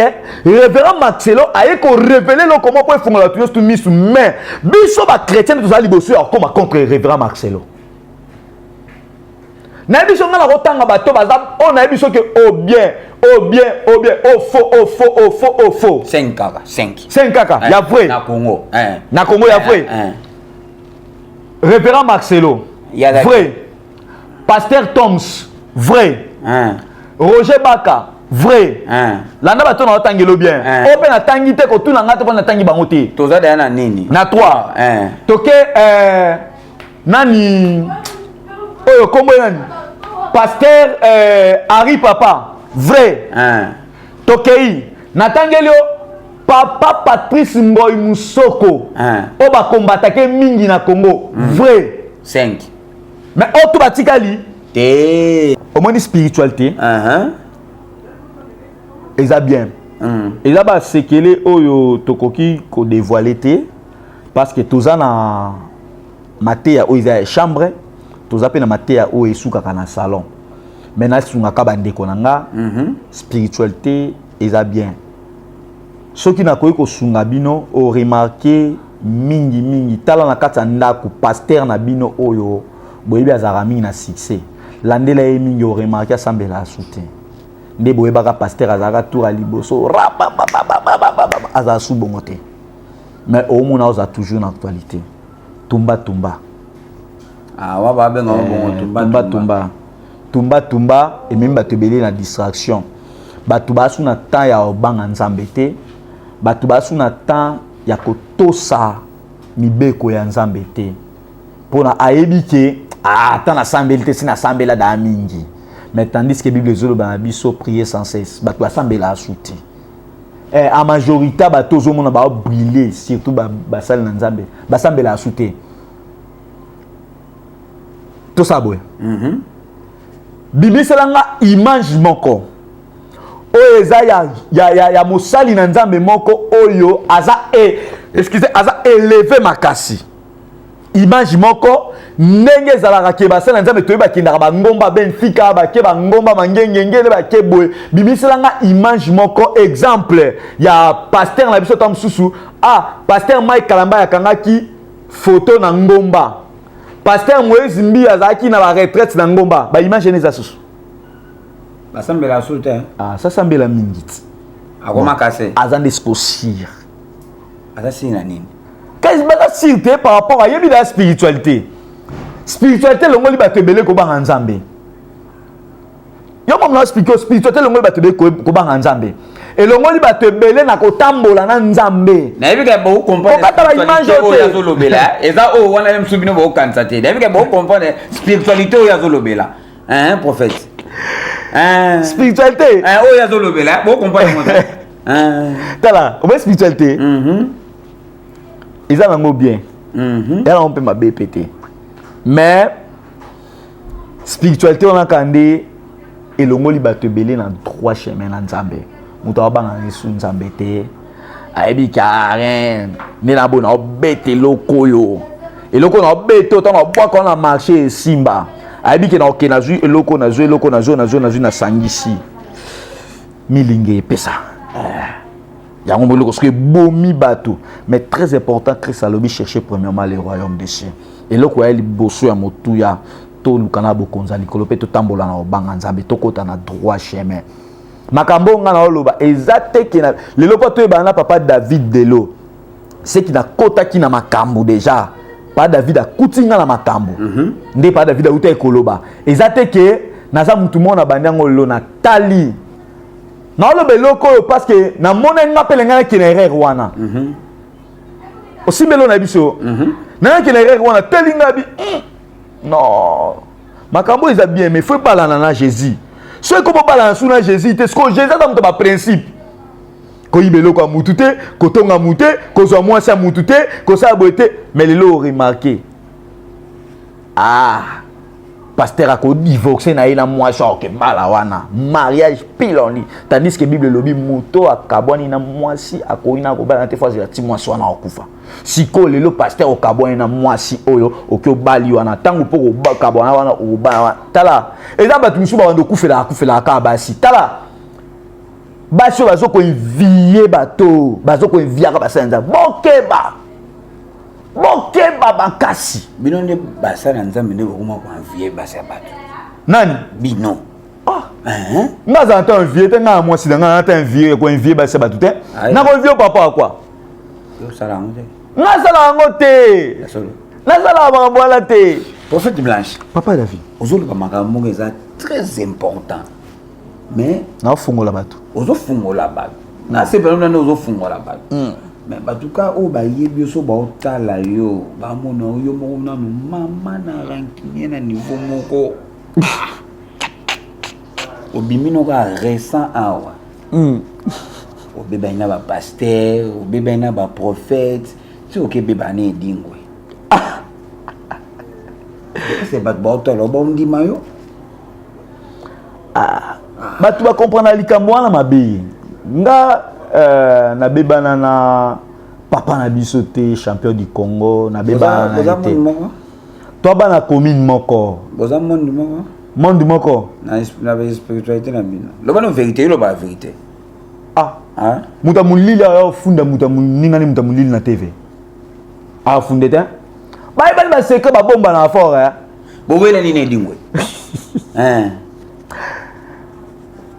révérend Marcelo aye korévéler eloko moko mpo efongola bato nyonso tu misu, mais biso bachrétien tozala liboso ya kokóma contre révérend Marcelo. Nayebi so ngai nakotanga bato baza oyo, nayebi soki o bien, o bien, o bien, o faux, o faux, o faux, o faux. 5 kaka, 5. 5 kaka ya vrai. Na Congo. Na Congo ya vrai: révérend Marcelo, vrai; pasteur Toms, vrai; Roger Baka, vrai. Landa bato na otangelo bien. Oyo mpe natangi te, kotuna nga te mpo natangi bango te. Toza daya na nini? Na 3 toke nani oyo, kombo nani, pasteur Henri Papa, vrai. Tokei, natangeli yo papa Patrice Ngoi Musoko, oyo bakombatake mingi na Congo, vrai. 5. Mais oyo to batikali te. Omoni, spiritualité eza bien. Eza basekele oyo tokoki kodévoiler te parce que toza na mateya oyo eza ya chambre, toza mpe na mateya oyo esukaka na salon. Mais nasungaka bandeko na nga. Spiritualité eza bien. Soki nakoki kosunga bino, oremarquer mingi mingi, tala na kati ya ndako, pasteur na bino oyo boyebi azalaka mingi na succès, landela ye mingi, oremarquer asambela asu te. Nde boyebaka pasteur azalaka tour ya liboso, rapapapapapapa, azala su bongo te. Mais omona oza toujours na actualité, tumba tumba. Ah, wa babenga bongo tumba? Tumba tumba, tumba tumba ememi bato ebele na distraction. Bato basu na temps ya kobanga Nzambe te, bato basu na temps ya kotosa mibeko ya Nzambe te, mpona ayebi ke ata nasambeli te, si nasambela daa mingi. Mais tandis que Bible ezoloba na biso prier sans cesse, bato basambela asu te. En majorité, bato ozomona babrûler, surtout basali na Nzambe, basambela asu te. Tosala boye. Bimisela nga image moko oyo eza ya mosali na Nzambe moko oyo aza excuse, aza élevé makasi. Image moko ndenge ezalaka ke basali na Nzambe toyebi bakendaka bangomba Benfica, bake bangomba mangengenge, bake boye. Bimisela nga image moko, exemple ya pasteur na biso ta mosusu. Ah, pasteur Mike Kalamba akangaki photo na ngomba, pasteur Moïse Mbi azalaki na baretraite na ngomba. Baimage ene eza susu. Basambela su te. Ah, sasambela mingi ti. Akoma kase. Aza nde siko sire. Aza sire na nini? Kasi baza sire te par rapport ayebi na spiritualité. Spiritualité elongoli bato ebele kobanga Nzambe. Yo mama na explique, spiritualité elongoli bato ebele kobanga Nzambe, elongoli bato ebele na kotambola na Nzambe. Nayebi ke bocomprendre. Kokata baimage oyo te azolobela eza oyo wana ye mosusu bino bokokanisa te. Nayebi ke bocomprendre spiritualité oyo azolobela, hein, prophète? Spiritualité oyo azolobela, bocomprendre yango te. Tala, obe spiritualité eza nango bien, eza nango mpe mabe mpe te, mais spiritualité wana kaka nde elongoli bato ebele na droit chemin na Nzambe. Moto abanga yesu Nzambe te, ayebi ka rien nde na boye naobeta eloko oyo, eloko naobeta oyo, ntango abwaka wana marché esimba, ayebi ke naoke nazwi eloko, nazwi eloko, nazwi, nazwi, nazwi, nasangisi milinge epesa yango moloko soki ebomi bato. Mais très important, Christ alobi: "Chercher premièrement le royaume des cieux." Eloko ya liboso ya motuya, toluka na bokonzi ya likolo mpe totambola na kobanga Nzambe, tokɔta na droit chemin. Makambo nga na oloba eza te ke na lelo mpo toyebana na papa David Delo, seki nakɔtaki na makambo déjà. Papa David akuti nga na makambo nde papa David auta ekoloba. Eza te ke naza mutu moko na bandi yango lelo. Natali, naoloba eloko oyo parce que namona nga mpe lengai nakende erreur wana. Osimbeli oyo na biso, nayaki na erreur wana, teli nga bi non, makambo eza bien, mais faut ebalana na Jésus. Soki komobalana su na Jésus te, sikoyo Jésus aza moto baprincipe: koyiba eloko ya mutu te, kotonga mutu te, kozwa mwasi ya mutu te, kosala boye te. Mais lelo oremarquer, ah, pasteur akodivorce na ye na mwasi, akobala wana mariage piloni, tandis que Bible elobi moto akabwani na mwasi akoki na kobala te, faut azela ti mwasi wana akufa. Sikoyo lelo pasteur okabwani na mwasi oyo, oki obali wana, ntango mpo kokabwana wana, okobala wana. Tala, eza bato mosusu babanda okufelaka, akufelaka kaka basi. Tala basi oyo bazokoenvier bato, bazokoenviaka basali Nzambe. Bokeba, bokeba makasi. Bino nde basali ya Nzambe nde bokoma koenvier basi ya bato. Nani? Bino. Ah. Nga azala ta envie te. Nga na mwasi na nga na ta envie koenvier basi ya bato te. Nakoenvier papa kwa? Osala yango te. Nga asala yango te, nasalaka makambo wana te. Prophète Blanche. Papa David. Ozoloba makambo moko eza très important, mais naofungola bato. Ozofungola bato, nasepela nani, ozofungola bato, mais bato ka oyo bayebi yo, so baotala yo, bamona yo moko nanu mama na rancunier na niveau moko. Obimi noko récent awa, obebani na bapasteur, obebani na baprophète, ti okebeba na Edingwe. Ese bato baotala, baondima yo? Bato bacomprendre likambo wana mabe. Nga nabebana na papa na biso te, champion du Congo, nabebana na ye te. To bana commune moko. Boza monde moko. Monde moko. Na spiritualité na bino, loba no vérité, yo loba vérité. Ah, moto ya molili ayo afunda moto ya moningani, moto ya molili na TV afunde te. Bayebani, basecret babomba na fort. Bowela nini, Edingwe?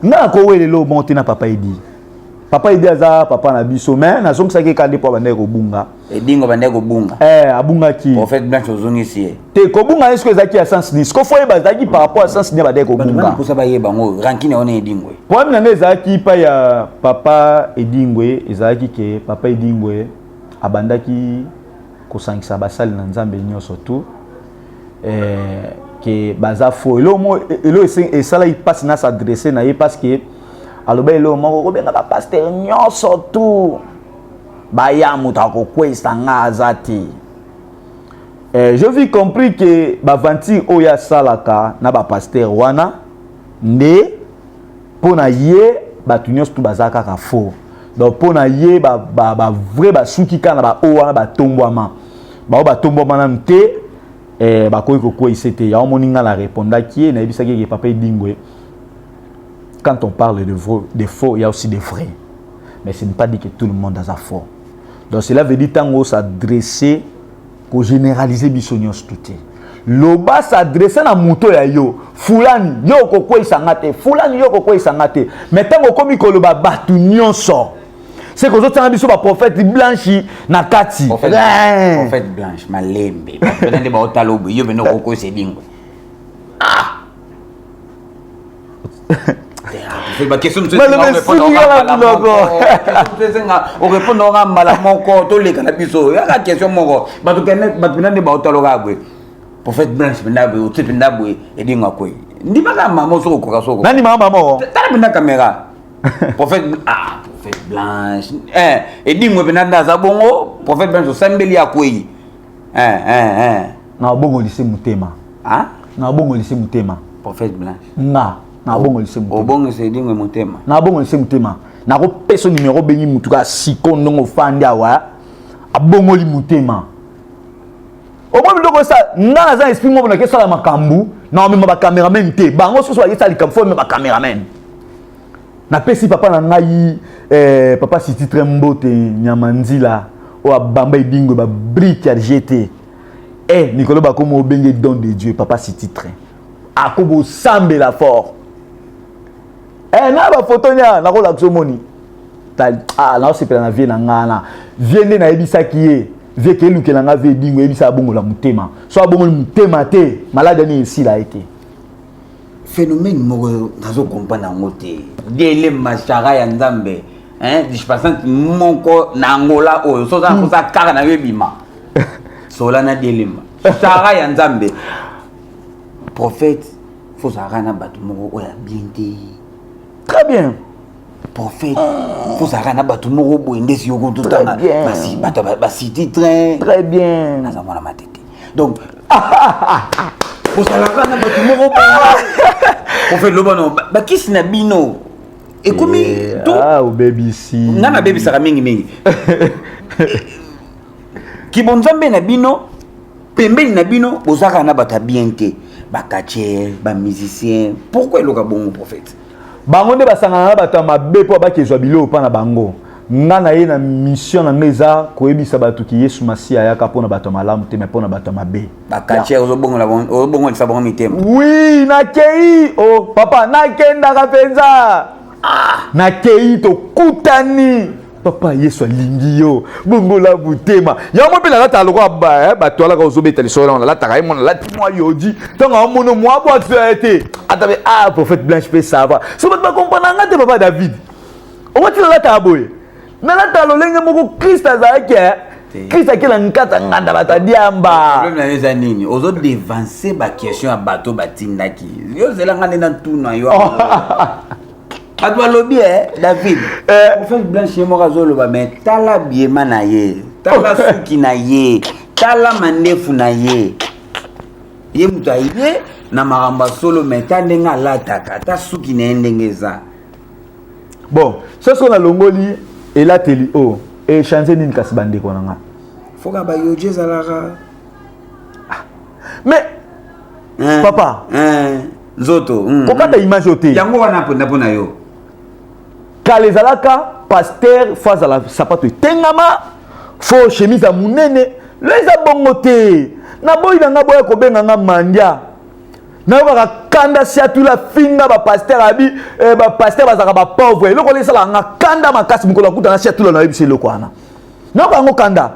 Nga nakowela eloko moko te na papa Edi. Papa Edi aza papa na biso, mais nazongisaki eka nde mpo abandaki kobunga. Edingwe abandaki kobunga? Eh, abungaki. Prophète Blanche ozongisi ye. Te, kobunga ye soki ezalaki ya sens nini? Siko faut oyeba ezalaki par rapport ya sens nini abandaki kobunga. Mposa bayeba yango, rancune wana, Edingwe. Problème na ngai ezalaki epai ya papa Edingwe, ezalaki ke papa Edingwe abandaki kosangisa basali na Nzambe nyonso tu ke baza faux. Eloko moko elo esalaki mpasi na s'adresse na ye, parce que aloba eloko moko kobenga bapasteur nyonso tu baya, moto akokweyisa nga aza te. Je vis compris ke baventure oyo asalaka na bapasteur wana nde mpo na ye bato nyonso tu baza kaka faux. Donc mpo na ye bavrai basuki kaka na baoyo wana batombwama. Bao batombwama nanu te, bakoki kokweyisa te. Yango moni nga na répondaki ye, nayebisaki eke papa Edingwe, quand on parle de vrai, de faux, il y a aussi des vrais, mais ce n'est pas dit que tout le monde aza faux. Donc cela veut dire, ntango s'adresser, kogénéraliser biso nyonso tu te. Loba, s'adresse na moto ya yo: fulani, yo okokweyisa nga te, fulani, yo okokweyisa nga te. Mais ntango okomi koloba bato nyonso, c'est que ozotianga biso baprophète Blanche na kati. Prophète Blanche, malembe mpena nde baotala oboye, yo mpena okokosa Edingwe. Ah, baquestion orépondre oka mbala moko, toleka na biso. Yaka question moko, bato mpena nde baotala oka boye, prophète Blanche mpena boye, otie mpena boye, Edingwe akwei. Ndimaka mama soko okoka soko. Nani mama moko? Tala mpena caméra, prophète, ah, prophète Blanche, Edingwe mpena nde aza bongo. Prophète Blanche, osambeli, akwei. Na obongolisi motema. Na obongolisi motema. Prophète Blanche. Nga na obongolisi motema. Obongisa Edingwe motema? Na obongolisi motema. Nakopesa numéro, obengi mutu kaka siko ndongo ofandi awa, abongoli motema. Omoi biloko esa nga naza esprit moko, nake esala makambo na omema bacameraman te. Bango soso bakesala likambo, fo omema bacameraman. Napesi papa na ngai, papa Sititre, mbote nyama nzila oyo abamba Edingwe babrique ya gt. Mikolo bakoma obenge don de Dieu. Papa Sititre akobosambela fort. Na bafoto nya nakolakisa, omoni, ah, naosepela na vie na ngai na vie nde nayebisaki ye vie ke elukela nga vie. Edingwe, eyebisa abongola motema. So abongoli motema te, maladi ani esila ye te. Phénomène moko nazokomprendre yango te. Dele mashara ya Nzambe dispensante moko na Angola oyo so oza na mposa kaka na yo ebima sola na Delema shara ya Nzambe. Prophète, fo ozalaka na bato moko oyo ya bien te. Très bien. Prophète, fo ozalaka na bato moko boye ndesi yoko totanga bato basiti train. Très bien. Naza mwana Matete, donc ozalaka na bato moko boye. Prophète, loba no bakisi na bino ekomi. Obebisi. Nga nabebisaka mingimingi kibonzambe na bino. Pembeni na bino bozalaka na bato ya bien te, bacatcheurs, bamusicien. Pourquoi eloka bongo, prophète? Bango nde basangana na bato ya mabe mpo bakezwa biloko mpa na bango. Nga na ye na mission na nga eza koyebisa bato ki Yesu Masiya ayaka mpo na bato ya malamu te, mais mpo na bato ya mabe. Bacatcheurs, ozobongolisa bango mitema? Oui, nakei. O oh, papa, nakendaka mpenza. Nakei, tokutani, papa, Yesu alingi yo, bongola motema. Yango mpe nalataka lokola bato alaka ozobeta lisolo wana. Nalataka ye mwana, nalati mwa yoji. Ntango amono mwa bwatu ya ye te, ata mpe, ah, prophète Blanche mpe ça va. So bato bakomprendre nga te. Papa David, okoti, nalataka boye, nalataka lolenge moko Krist azalaki. Krist akela nkata nganda bato adiamba. Problème na yo eza nini? Ozodevance baquestion ya bato batindaki yo. Ozelanga nde natuna yo. Bato balobi, David, prophète Blanche ye moko azoloba, mais tala biema na ye, tala suki na ye, tala mandefu na ye. Ye moto aye na makambo ya solo, mais ta ndenge alataka, ata suki na ye ndenge eza. Bon, soso nalongoli elateli oyo, echange nini kasi, bandeko na nga? Foka bayoji ezalaka. Mais papa. Nzoto. Kokata image oyo te. Yango wana mpenza mpo na yo. Kala ezalaka pasteur fo azala sapato etengama, fo chemise ya monene. Lo eza bongo te. Naboyi na nga, boya kobenga nga mandia. Nayokaka kanda siatula finga bapasteur abi, bapasteur bazalaka bapauvre. Eloko wana esalaka nga kanda makasi. Mokolo akuta na siatula, nayebisa eloko wana, nayoka yango kanda.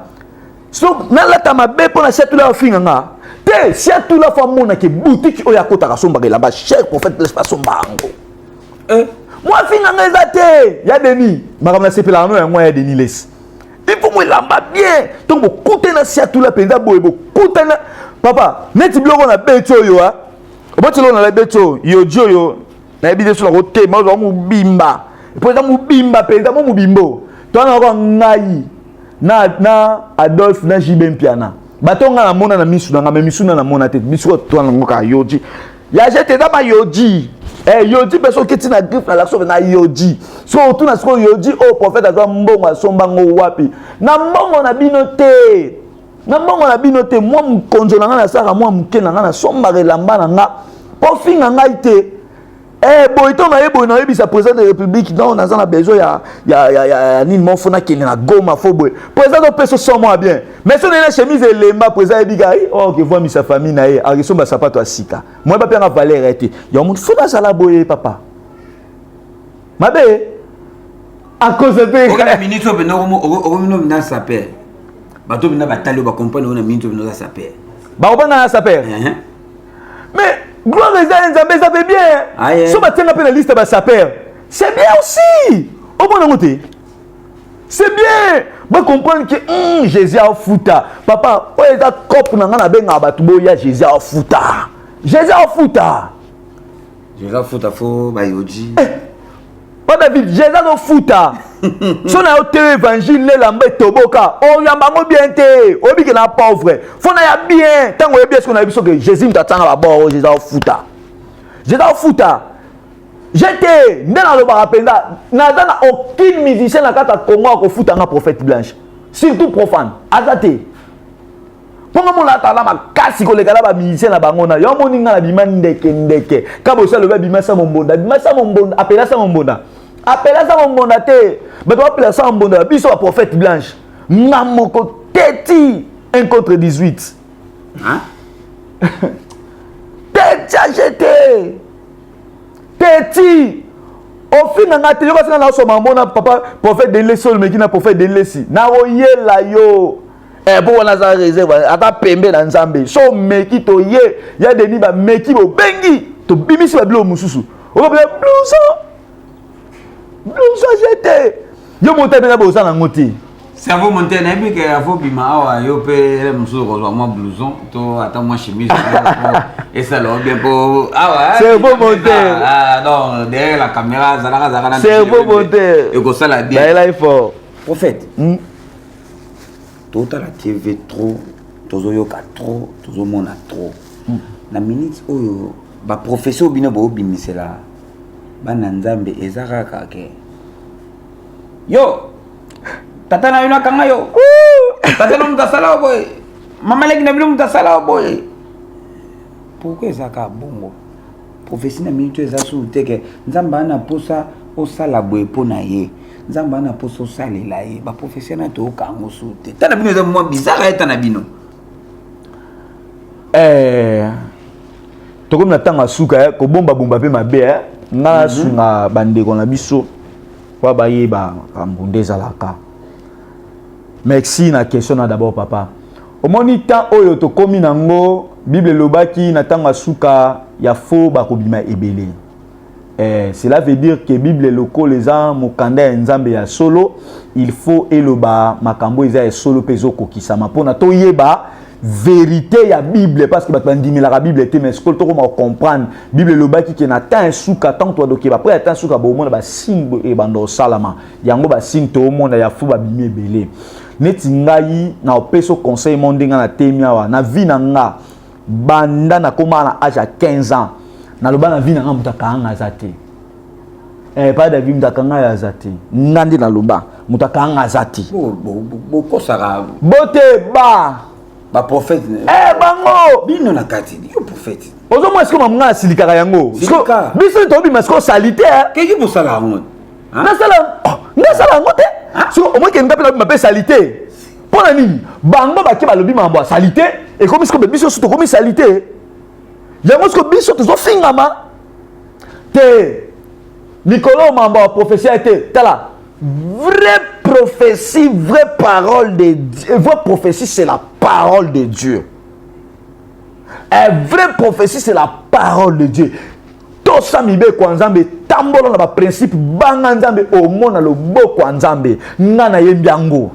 So nalata mabe mpo na siatula afinga nga te. Siatula fo amonake boutique oyo akotaka, asombaka elamba cher, prophète Blaise asomba yango. Mwa finga nga eza te ya Denis. Makambo nasepelaka no yango ya Denis Lesi, il faut mo elamba bien. Ntongo bokutana siatula mpenza boye, bokutana papa neti biloko na beti oyo, a oboti eloko na beti oyo, yoji oyo, nayebi te so nakotema ozwa mobimba mpo eza mobimba mpenza mo mobimbo. Towana ngai na Adolphe na JB Mpiana, bato nga namona na misu na nga, mais misu na namona te. Biso towana ngo kaka yoji ya jete, eza bayoji. Yoji mpe soki oketi na griffe na lakso na yoji, so otuna sikoyo yoji oyo prophète azwa mbongo, asomba ngo wapi? Na mbongo na bino te. Na mbongo na bino te. Mwa mokonzo na ngai, nasalaka mwa moke na ngai, nasombaka elamba na nga mpo finga ngai te. Boye to naye boye, nayebisa président de République: non, naza na besoin ya nini mo, faut nakende na Goma, faut boye. Président topesa so mwa bien, mais so naye na chemise elemba, président ayebi ka oke vwamisa famille na ye, akesomba sapato ya sika. Moye bapianga valeur ye te. Yango motu faut nazala boye, papa, mabe akoze mpe. Na minute oyo mpenza okomino mpenza sapeur, bato mpenza batali oyo bacomprendre oyo, na minute oyo mpenza oza sapeur. Bakobanga na sapeur, mais gloire eza ya Nzambe, eza mpe bien. So batianga mpe na liste ya basapeur, c'est bien aussi. Omona yango te, c'est bien bacomprendre que Jésus afuta. Papa, oyo eza cope na ngai, nabengaka bato boya. Jésus afuta, Jésus afuta. Jésus afuta, faut bayoji. Pa David, Jésus azofuta. So na yo te, évangile nelamba etoboka, oyamba yango bien te. Oyebi ke na pauvre, faut na ya bien. Ntango oyebi eske nayebi soki Jésus moto atianga babord. Jésus aofuta, Jésus aofuta. Je te nde nalobaka mpenza, naza na aucune musicien na kati ya Congo akofutanga prophète Blanche, surtout profane, aza te. Mponga mona atala makasi koleka na bamusicien na bango. Na yo moni nga na bima ndeke ndeke ka bosi alobi abima sa mombonda, abima sa mombonda, apela sa mombonda, apela sa mombonda te. Bato bapela sa mombonda, biso baprophète Blanche, nga moko teti 1 contre 18. Hein? Teti agete teti ofinga nga te. Yoka singa naosoma mona papa prophète Delesi, olomeki na prophète Delesi, nakoyela yo mpo wana aza réserve, ata pembe na Nzambe. So omeki, toye ya Deni, bameki, bobengi, tobimisi babiloko mosusu, okobela blouson, blouson jete yo moto mpenza boza nango te. Cerveau monte, nayebi ke afobima awa, yo mpe mosusu kozwa mwa blouson to ata mwa chemise, esala o bien, mpo awa Cerveau monte. Ah, non, derrière la caméra azalaka azalaka na Cerveau monte. Ekosala bien. Bayelai fort. Prophète, totala TV trop, tozoyoka trop, tozomona trop. Na minute oyo, baprofesseur bino boobimisela bana Nzambe eza kaka ke yo tata na bino akanga yo, tata na moto asala yo boye, mama leki na bino moto asala yo boye. Pourquoi eza kaka bongo? Prophétie na minute oyo eza suru te ke Nzambe aa na mposa osala boye mpo na ye, Nzambe aa na mposa osalela ye. Baprophétie na toyoka yango suru te. Ta na bino eza mwa bizarre, eta na bino. Tokomi na ntango ya suka, kobombabomba mpe mabe. Nga nasunga bandeko na biso po bayeba makambo nde ezalaka. Merci na question na d'abord, papa. Omoni temps oyo tokomi nango, Bible elobaki na ntango ya suka ya fo bakobima ebele. Cela veut dire que Bible lokola eza mokanda ya Nzambe ya solo, il faut eloba makambo eza ya solo mpe ezokokisama mpona toyeba vérité ya Bible, parce que bato bandimelaka Bible te. Mais sikoyo tokoma comprendre, Bible elobaki ke na temps ya suka, ntango toadokeba après ya temps ya suka, bomona basigne ebanda osalama. Yango basigne toomona ya fo babimi ebele. Neti ngai na opesa conseil mo ndenge natemi awa na vie na nga, banda nakóma na age ya 15 ans, naloba na vie na nga, moto akanga aza te. Pa David, moto akanga ye aza te. Nga nde naloba, moto akanga aza te. Bokosaka. Bote ba baprophète. Bango. Bino na kati yo prophète. Ozomona sikoyo, mamunga asilikaka yango. Silika. Biso tobima sikoyo sali te. Keki bosala yango. Nasala, nasala yango te. Siko omoki nga mpe nabima mpe sali te. Mpo na nini? Bango bake, balobi makambo ya sali te, ekomi sikoyo biso so tokomi sali te. Yango sikoyo biso tozofingama te. Mikolo mambo ya prophétie te. Tala, vraie prophétie, vraie parole de Dieu, vraie prophétie, c'est la parole de Dieu. Une vraie prophétie, c'est la parole de Dieu. Tosa mibeko ya Nzambe, tambola na baprincipe, banga Nzambe, omona loboko ya Nzambe. Nga nayembi yango,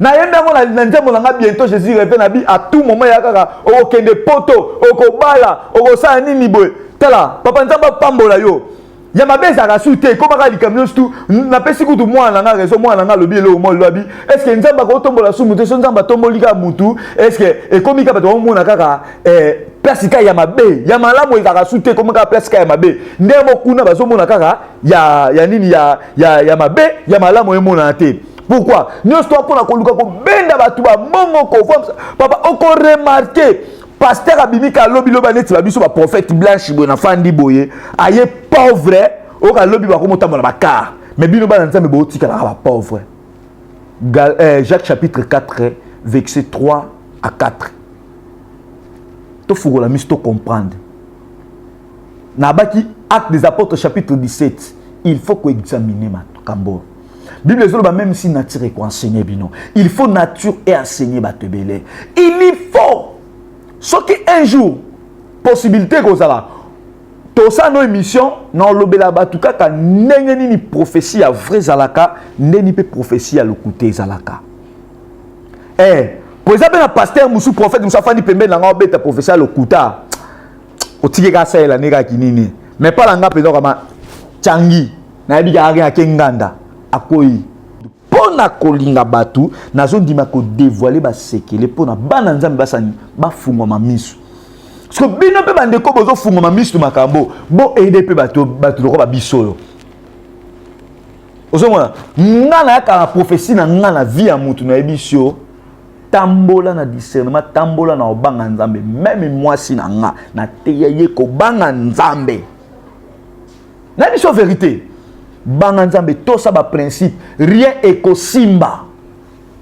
nayembi yango na nzembo na nga "Bientôt Jésus revient". Na bi à tout moment ya kaka okokende poto, okobala, okosala nini boye. Tala papa, Nzambe apambola yo. Ya mabe ezalaka su te, ekomaka likambo nyonso tu. Napesi kutu mwana na nga raison. Mwana na nga alobi eloko moko, alobi: est ce que Nzambe akotombola su mutu? So Nzambe atomboli kaka mutu, est ce que ekomi kaka bato baomona kaka place kaka ya mabe? Ya malamu ezalaka su te, ekomi kaka place kaka ya mabe. Nde mo kuna bazomona kaka ya nini ya mabe, ya malamu emonana te. Pourquoi nyonso to mpona koluka kobenda bato bambongo kovamsa? Papa, okoremarquer pasteur abimi ka alobi loba neti babiso baprophète Blanche boye, nafandi boye, aye pauvre oyo alobi, bakomotambola bacar, mais bino bana Nzambe bootikalaka bapauvre. Jacques chapitre 4 verset 3 à 4. Tofungola miso, tocomprendre. Nabaki Acte des Apôtres chapitre 17, il faut koexaminer makambo. Bible ezoloba même si nature ekoenseigner bino, il faut nature eenseigner bato ebele. Il y faut soki un jour possibilité ekozala, tosala no émission na olobela bato kaka ndenge nini prophétie ya vrai ezalaka, ndeni mpe prophétie ya lokuta ezalaka. Po eza mpe na pasteur mosusu, prophète mosusu afandi pembeni na nga, obeta prophétie ya lokuta, otiki kaka asalela nde kaka kinini. Mais mpa na nga mpenza kama tyangi, nayebi kaka rien, ake nganda akoyi. Mpo na kolinga bato, nazondima kodévoiler basekele mpo na bana Nzambe basani bafungwama miso. Parce que bino mpe bandeko bozofungwama miso, makambo boaider mpe bato, bato lokola babiso oyo ozomona. Nga nayaka na prophétie na nga na vie ya motu, nayebi yo, tambola na discernement, tambola na kobanga Nzambe. Même mwasi na nga, nateya ye kobanga Nzambe. Nayebi so vérité, banga Nzambe, tosa baprincipe, rien ekosimba,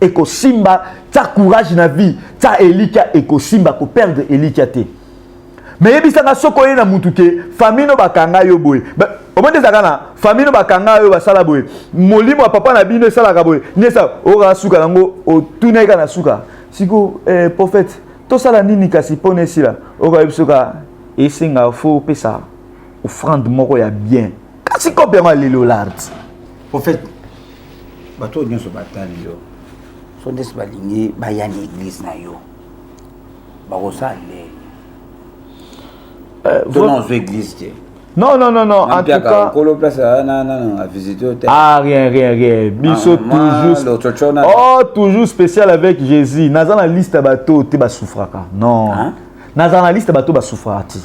ekosimba. Tia courage na vie, tia elikya, ekosimba, koperdre elikya te. Mais yebisanga, soki oye na mutu ke famille no bakanga yo boye, omoni ezalaka na famille no bakanga yo, basala boye, molimo ya papa na bino esalaka boye, nde esa okaka suka nango, otuna eka na suka siko prophète, tosala nini kasi mpona esila? Okoyebi soka esenga fo opesa offrande moko ya bien, kasi kope yango alelo lard. Prophète, bato oyo nyonso batali yo, so ndesi balingi baya na église na yo, bakosala nde to na ozwa église te? Non, non, non, non. En tout cas, Nkolo place na na visiter te. Ah, rien, rien, rien. Biso toujours. Oh, toujours spécial avec Jésus. Naza na liste bato te basouffraka. Non. Naza na liste bato basouffraka te.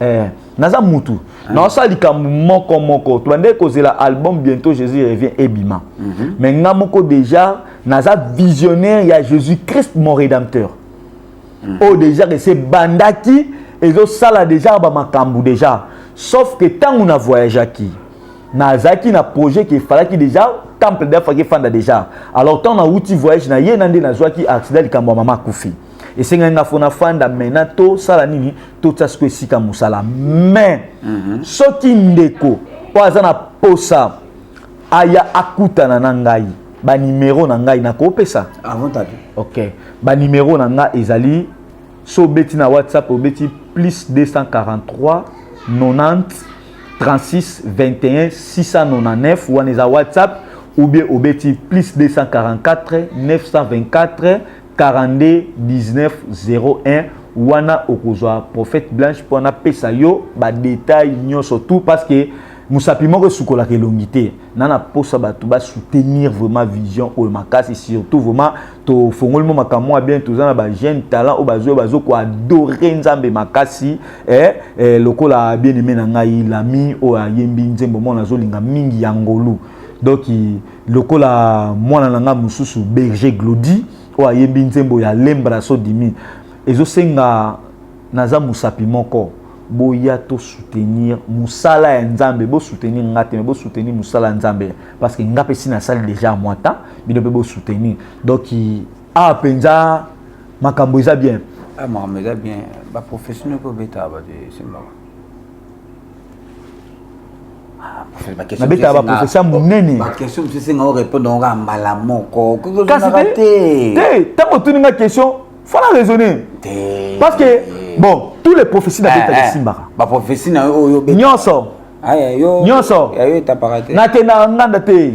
Eh, naza mutu. Naosala likambo moko moko. Tobande kozela album Bientôt Jésus revient ebima. Mais nga moko déjà naza visionnaire ya Jésus-Christ mon rédempteur. Oh, déjà que c'est bandaki ezosala déjà bamakambo déjà, sauf que ntango na voyageaki, nazalaki na projet ke efalaki déjà temple d'afaki efanda déjà. Alors ntango nauti voyage na ye na nde nazwaki accident, likambo ya mama akufi, esengaki nga fo nafanda. Maintenant tosala nini? Totia siko esika mosala. Mais soki ndeko oyo aza na posa aya akutana na ngai, banimero na ngai nakopesa. Ok, banimero na ngai ezali, so obeti na WhatsApp, obeti plus 243 90 36 21 699, wana eza WhatsApp, ou bien obeti plus 244 924 42 19 01, wana okozwa prophète Blanche mpo napesa yo badetail nyonso tout, parce que mosapi moko esukolaka elongi te. Na na posa bato basoutenir vraiment vision oyo makasi, surtout vraiment tofongoli mo makambo ya bien. Toza na bajeune talent oyo bazwi, bazokoadorer Nzambe makasi, lokola bien aimé na ngai Lami oyo ayembi nzembo mwana azolinga mingi ya ngolu. Donc lokola mwana na ngai mosusu Berger Glodi oyo ayembi nzembo ya Lembra Sodimi, ezosenga naza mosapi moko boya tosoutenir mosala ya Nzambe. Bosoutenir nga te, mais bosoutenir mosala ya Nzambe, parce que nga mpe si nasali déjà mwa temps, bino mpe bosoutenir. Donc awa mpenza makambo eza bien. Ah, makambo eza bien. Baprofessionnel mpe obetaka bato, esimbaka? Nabetaka baprofession monene. Baquestion mosusu esenga orépondre ngo kaka mbala moko. Kasi te, te, ntango otuni nga question, faut la raisonner, parce que bon, tous les prophéties nabetaka esimbaka. Baprophétie na yo oyo? Nyonso, nyonso. Yayo etapaka te? Nakendaka nganda te.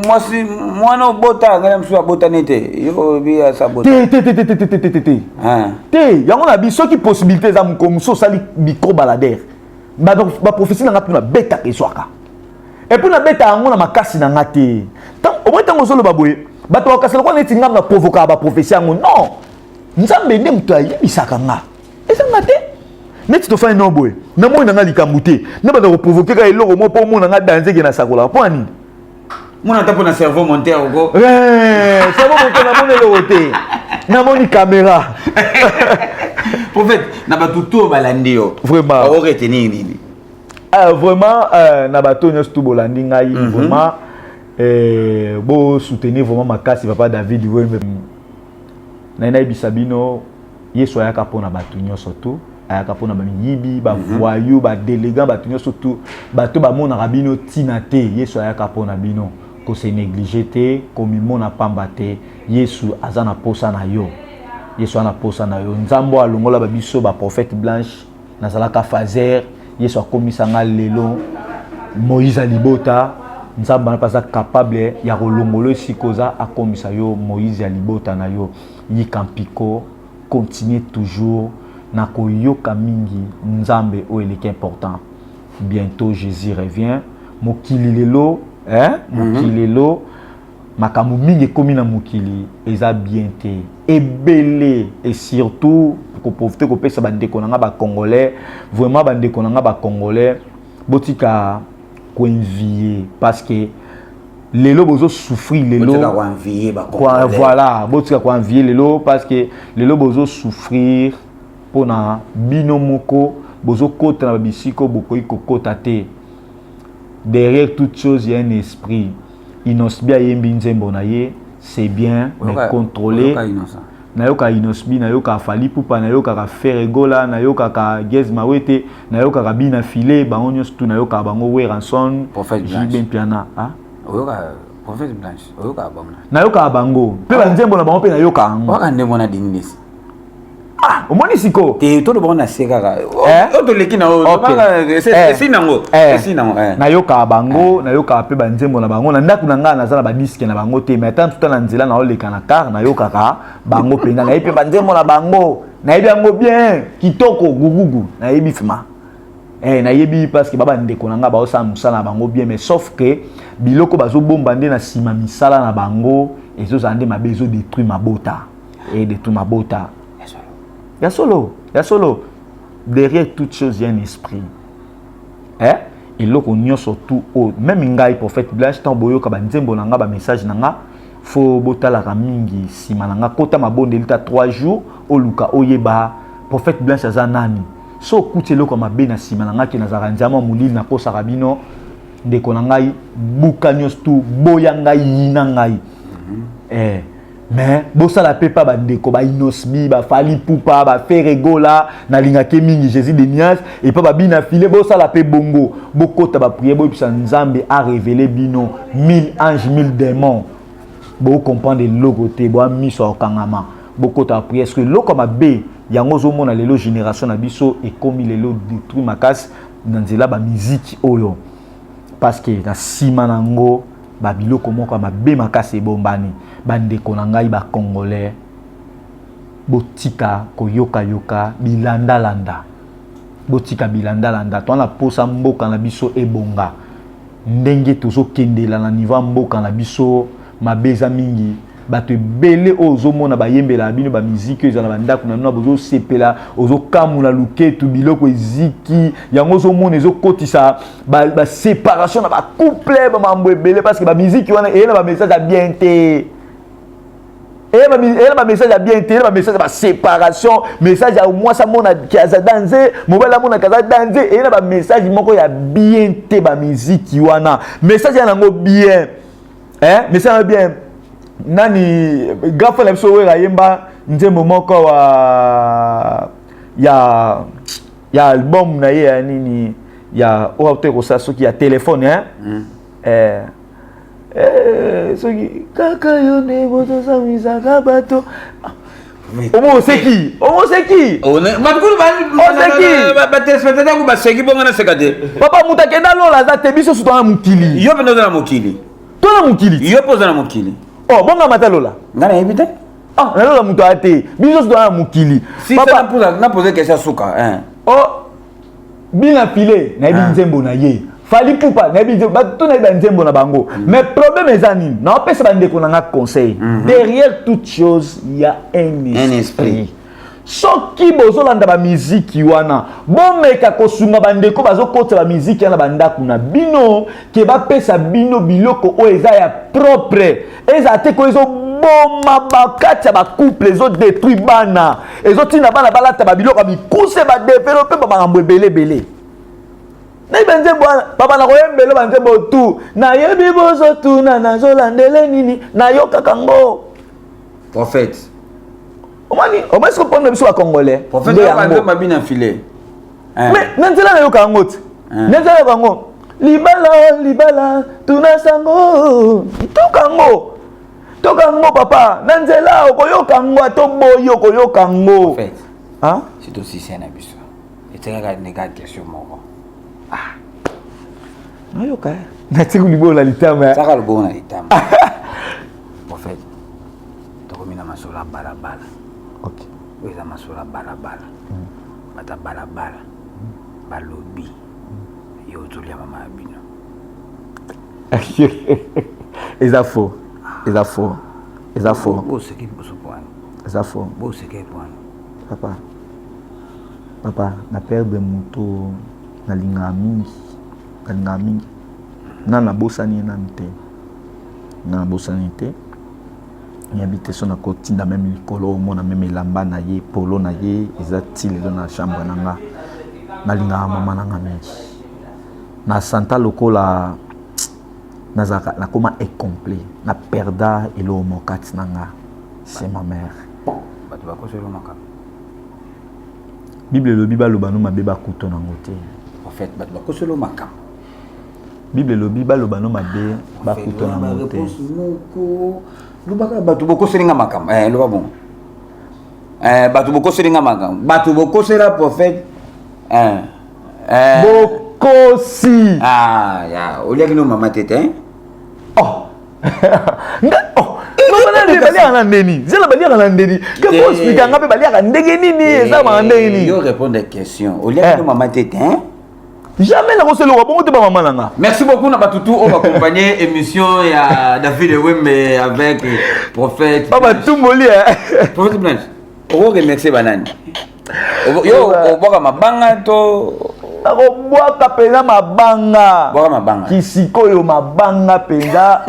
Mwasi mwana obota, ngai mosusu abotani te, yo oyebi asa bota. Te, te, te, te, te, te, te, te, te, te. Yango na bi soki possibilité eza, moko mosusu osali micro baladeur, baprophétie na nga mpe nabetaka ezwaka, et puis nabeta yango na makasi na nga te. Omoi ntango ozoloba boye, bato bakasi lokola neti nga na provokaka baprophétie yango. Non, Nzambe nde moto ayebisaka nga, eza nga te. Neti tofandi no boye, namoni na nga likambo te, na banda koprovoquer kaka eloko moko mpo omona nga danzeke, nasakolaka mpo ya nini? Mona ata mpona cerveau monteur oko. Cerveau monteur, namoni eloko te, namoni caméra. Prophète, na bato to balandi yo, vraiment, oretenir nini? Vraiment, na bato nyonso tu bolandi ngai, vraiment, bosoutenir vraiment makasi papa David Wembe. Naye nayebisa bino, Yesu ayaka mpona bato nyonso tu, ayaka mpona bamiyibi, bavoyou, badélégant, bato nyonso tu, bato bamonaka bino ntina te. Yesu ayaka mpona bino. Kose néglige te, komimona pamba te. Yesu aza na posa na yo, Yesu aza na posa na yo. Nzambe oyo alongola babiso baprophète Blanche, nazalaka fazer, Yesu akomisa nga lelo Moïse alibota. Nzambe wana mpe aza capable ya kolongola esika oza, akomisa yo Moïse ya libota na yo. Yika mpiko, continue toujours na koyoka mingi Nzambe oyo eleki important. Bientôt Jésus revient. Mokili lelo, eh? Mokili lelo, makambo mingi ekómi na mokili, eza bien te ebele. Et surtout koprofiter kopesa bandeko na nga bacongolais, vraiment, bandeko na nga bacongolais, botika koenvier, parce que lelo bozosouffrir lelo. Voilà, botika koenvier lelo, parce que lelo bozosouffrir mpona bino moko. Bozokota na babisika bokoki kokota te. Derrière toute chose, il y a un esprit. Innoss'B ayembi nzembo na ye, c'est bien, mais contrôler. Nayokaka Innoss'B, nayokaka Fally Ipupa, nayokaka Ferre Gola, nayokaka Gaz Mawete, nayokaka Bina File, bango nyonso tu nayokaka bango, Werrason, JB Mpiana. Prophète Blanche, oyokaka bango? Nayokaka bango mpe banzembo na bango mpe nayokaka yango. Oyoka ndembo na Dinisi? Ah, omoni siko. Te, toloba ngo na se kaka oyo toleki na esi nango, esi nango. Nayokaka bango, nayokaka mpe banzembo na bango. Na ndako na ngai naza na badisques na bango te, mais ata tuta na nzela naoleka na car, nayokaka bango mpenza. Nayebi mpe banzembo na bango, nayebi yango bien, kitoko, gugugu, nayebi fima. Nayebi parce que bandeko na ngai baosala mosala na bango bien, mais sauf que biloko bazobomba nde na nsima misala na bango ezozala nde mabe, ezodétruire mabota, edétruire mabota ya solo, ya solo. Derrière toute chose, il y a un esprit, eh? Eloko nyonso tu oyo, même ngai prophète Blanche, ntango boyoka banzembo na nga, bamessage na nga, fo botalaka mingi nsima na nga. Kota mabondeli ta 3 jours, oluka oyeba prophète Blanche aza nani. So okuti eloko ya mabe na nsima na ngai, ke nazalaka nzambe ya molili, nakosaka bino. Ndeko na ngai, buka nyonso tu, boya ngai, yina ngai, eh. Mais bosala mpe pa bandeko baInnoss'B, baFally Ipupa, baFerre Gola, nalingaki mingi Jésus de Nias, epa babina file. Bosala mpe bongo, bokota baprière, boyebisa Nzambe arévéler bino. Mille anges, mille démons, bocomprendre eloko te, boya miso ya kokangama. Bokota baprière, ce que eloko ya mabe yango ozomona lelo, génération na biso ekomi lelo détruit makasi na nzela bamiziki oyo, parce que na nsima nango babiloko moko ya mabe makasi ebombani. Bandeko na ngai bacongolais, botika koyokayoka bilandalanda, botika bilandalanda. Toza na posa mboka na biso ebonga. Ndenge tozokendela na niveau ya mboka na biso, mabe eza mingi. Bato ebele oyo ozomona bayembelaka bino bamiziki oyo eza na bandako na bino, bozosepela, ozokamula luketu, biloko eziki yango ozomona ezokotisa baséparation na bacouple, bamambo ebele, parce que bamiziki wana eye na bamessage ya bien te, eye na bamessage ya bien te, eye na bamessage ya baséparation, message ya mwasi amonaki aza danger, mobali amonaki aza danger. Eye na bamessage moko ya bien te bamiziki wana. Message ya nango bien, message ya bien. Nani, grand frère na biso oyo ayemba nzembo moko wa ya album na ye ya nini, ya oyo te kosala soki ya telefone, hein? Soki kaka yo nde botosamisaka bato, omo oseki, omo oseki. Oseki batéléspectateur ku baseki bongo, naseka te. Papa, moto akenda lola aza te. Biso sutu na mokili. Yo mpenza oza na mokili. To na mokili. Yo mpe oza na mokili. Oh, bongama ta lola. Ngai nayebi te. Ah, nalola moto aya te. Biso nyonso toza na mokili. Si napose question suka. Oh, Bina File, nayebi nzembo na ye. Fally Ipupa, nayebi nzembo. Bato nayebi banzembo na bango, mais problème eza nini? Naopesa bandeko na nga conseil: derrière toute chose, il y a un esprit. Soki bozolanda bamiziki wana, bomeka kosunga bandeko bazokotisa bamiziki wana bandako na bino, ke bapesa bino biloko oyo eza ya propre, ezala te ko ezoboma bakati ya bacouple, ezodétruire bana, ezotinda bana balata babiloko ya mikuse, badevelope bamakambo ebele ebele. Nayebi banzembo wana, papa, nakoyembelo banzembo tu nayebi, bozotuna nazolandele nini, nayokaka ngo. Prophète. Omoni, omoni soki mpona biso bacongolais. Prophète, yango bina filet. Mais na nzela nayoka yango te, na nzela nayoka yango, libala libala tuna sango, toka yango, toka yango papa, na nzela okoyoka yango, ata boyi okoyoka yango. Si tosise na biso, etikaka neka question moko. Ah, nayoka, natiki libolo na litama. Saka libolo na litama. Prophète, tokomi na masolo ya balabala. Oyo eza masolo ya balabala. Bato ya balabala balobi yo ozolia mama ya bino. Eza faux, eza faux, eza faux. Boseki liboso pwani. Eza faux. Boseki pwani. Papa, papa, na perdre moto nalingaka mingi, nalingaka mingi, nga nabosani ye nanu te, nga nabosani te. Nayebi te so nakotinda meme likolo, omona meme elamba na ye, polo na ye eza ti lelo na chambre na nga. Nalingaka mama na nga mingi, na santa lokola nazalaka nakoma incomplet, na perda eloko moko kati na nga, c'est ma mère. Bato bakoselo makambo. Bible elobi baloba no mabe, bakuto nango te. En fait, bato bakoselo makambo. Bible elobi baloba no mabe, bakuto nango te. Moko lobaka bato bokoselinga makambo, loba bongo, bato bokoselinga makambo, bato bokosela prophète. Bokosi. Ah, ya oliaki no mama te te. Oh, nga, oh, baliaka na ndeni, zela, baliaka na ndeni ke po expliquer nga mpe baliaka ndenge nini, eza maka ndenge nini? Yo répondre question, oliaki no mama te te? Jamais nakoseloka bongo te, bamama na nga. Merci beaucoup na bato tout oyo accompagné émission ya David Ewembe avec prophète. Batumboli. Prophète Blanche, oko remercier banani? Yo obwaka mabanga to? Nakobwaka mpenza mabanga. Bwaka mabanga. Kisikoyo mabanga mpenza.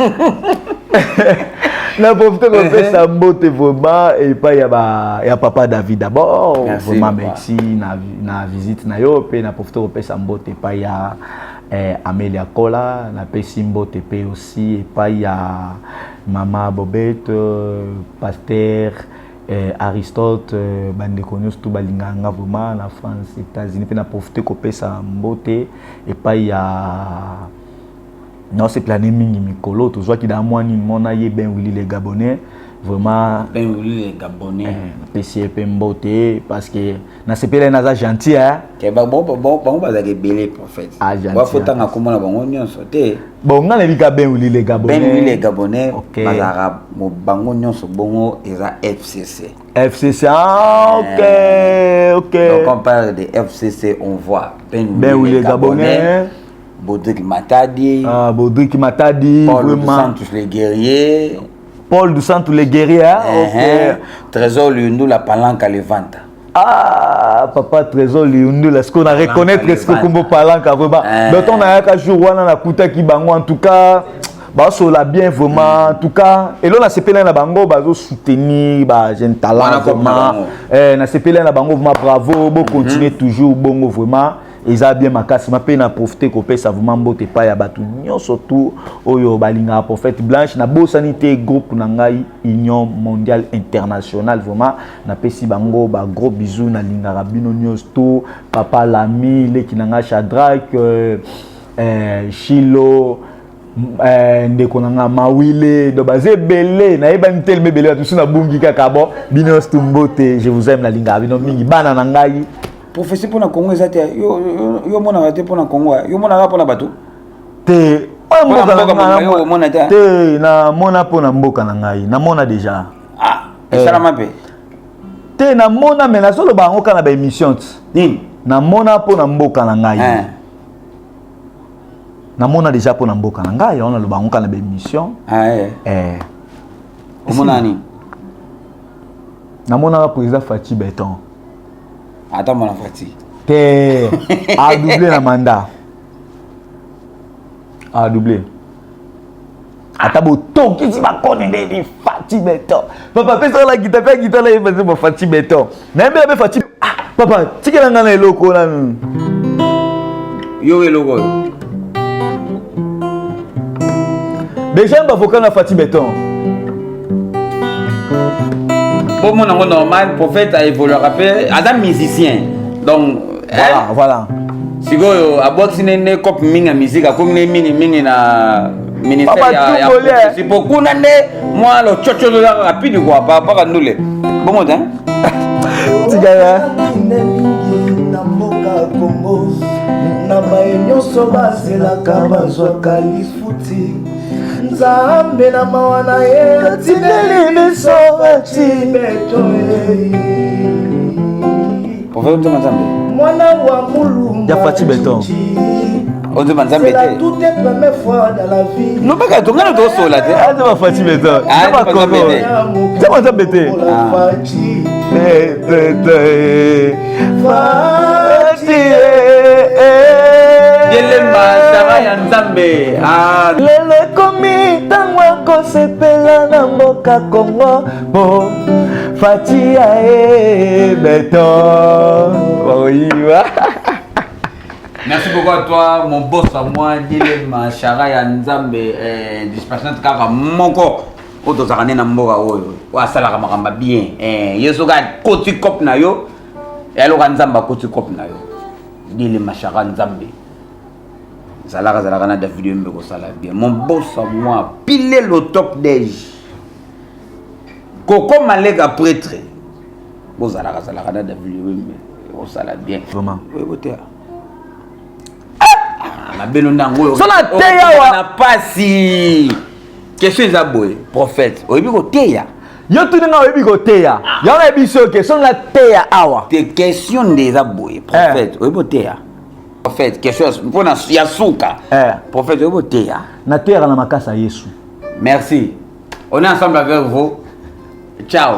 Na profite kopesa mbote vraiment epai ya papa David d'abord. Vraiment merci na visite na yo. Mpe na profite kopesa mbote epai ya Amelia Kola, napesi mbote mpe aussi epai ya mama Bobete, pasteur Aristote, bandeko nyonso to balingaka nga vraiment na France, États-Unis. Mpe na profite kopesa mbote epai ya naoseplane mingi mikolo tozwaki da mwa nini mona ye, Ben Willi le Gabonais, vraiment. Ben Willi le Gabonais. Napesi ye mpe mbote parce que nasepeli, naza gentil, hein? Ke bango bazalaka ebele, prophète. Ah, gentil. Bafotanga komona bango nyonso te. Bon, nga nayebi ka Ben Willi le Gabonais. Ben Willi le Gabonais. Bazalaka bango nyonso bongo, eza FCC. FCC, ah, ok. Donc on parle de FCC, on voit Ben, ben Willi le Gabonais, Baudric Matadi. Ah, Baudric Matadi. Paul vraiment. Santos le guerrier. Paul dos Santos le guerrier, hein? Ok. Trésor Liundula Palanka Levanta. Ah, papa Trésor Liundula, est-ce qu'on a reconnaître ce que Kumbo Palanka vraiment? Donc on a un jour wana na kutaki bango, en tout cas basola bien vraiment, en tout cas elo nasepeli na bango, bazosoutenir bajeune talent vraiment. Nasepeli na bango vraiment, bravo, bocontinue toujours bongo, vraiment eza bien makasi. Ma mpe na profite kopesa vraiment mbote epai ya bato nyonso tu oyo balingaka prophète Blanche. Nabosani te groupe na ngai, Union Mondiale Internationale, vraiment napesi bango bagros bisous, nalingaka bino nyonso tu, papa Lami, leki na ngai Shadrak, Shilo, ndeko na nga Mawile, donc baza ebele, nayebani telema ebele, bato mosusu nabungi kaka. Bon, bino nyonso tu mbote, je vous aime, nalingaka bino mingi, bana na ngai. Prophétie mpona Congo eza te. Yo omonaka te mpona Congo, yo omonaka mpona bato? Te. Omona te? Te, namona mpona mboka na ngai, namona déjà. Ah, esalama mpe? Te, namona, me nazoloba yango kaka na baémission ti. Nini? Namona mpona mboka na ngai, namona déjà mpona mboka na ngai, yango naloba yango kaka na baémission. Omona nini? Namonaka président Fatshi Béton. Ata mwana Fati. Te a double na mandat. A double. Ata botokisi bakoni nde ni Fati Beton. Papa pesa la guitare pe guitare la yeba ba Fati Beton. Na yembe be Fati. Ah papa tikela nga na eloko nanu. Yo eloko oyo. Déjà ba vocal na Fati Beton. Bomona yango normal, prophète a évoluera mpe aza musicien donc voilà, voilà. Sikoyo abwakisi ne nde cope mingi ya musique, akomi ne mingi mingi na ministère ya prophétie po kuna nde mwa lococo eza rapide quoi par rapport à ndule bongo te. Tikala mingi na mboka Kongo na baye nyonso bazelaka bazwaka lifuti. Nzambe na mawa na ye atindeli biso Fati Beton. Prophète nzambe nzambe mwana wa mulumba ya Fati Beton. Onzema nzambe C'est la te. toute première fois dans la vie. Lobaka tongana tosola te. Aza ba Fati Beton. Ah, Nzambe nzambe Kongo. te. Nzambe nzambe te. Fati. Te, te, te. Fati, eh, eh. Yelemba sara ya nzambe. Ah. Lelo ekomi ntango ya kosepela na mboka Kongo po Fati ya e beton oyiwa. Merci beaucoup à toi, mon boss à moi, Dilema Chara ya Nzambe, dispersion kaka moko. Oyo tozalaka nde na mboka oyo, oyo asalaka makambo bien. Ye soki akoti cope na yo, eloko Nzambe akoti cope na yo. Dilema Chara Nzambe. Zalaka zalaka na David Yembe kosala bien. Mon boss à moi, pile le top déj. Koko Malega prêtre. Bozalaka zalaka na David Yembe kosala bien. Vraiment. Oyo boteya. Ah, mabelo ndango oyo. Sola teya wa. Na pasi. Question eza boye, prophète, oyebi koteya? Yo tuni nga oyebi koteya. Yango nayebi so ke soki nateya awa. Te question nde eza boye, prophète, oyebi koteya? Prophète, question mpona ya suka. Prophète, oyebi koteya? Nateyaka na makasi ya Yesu. Merci. On est ensemble avec vous. Ciao.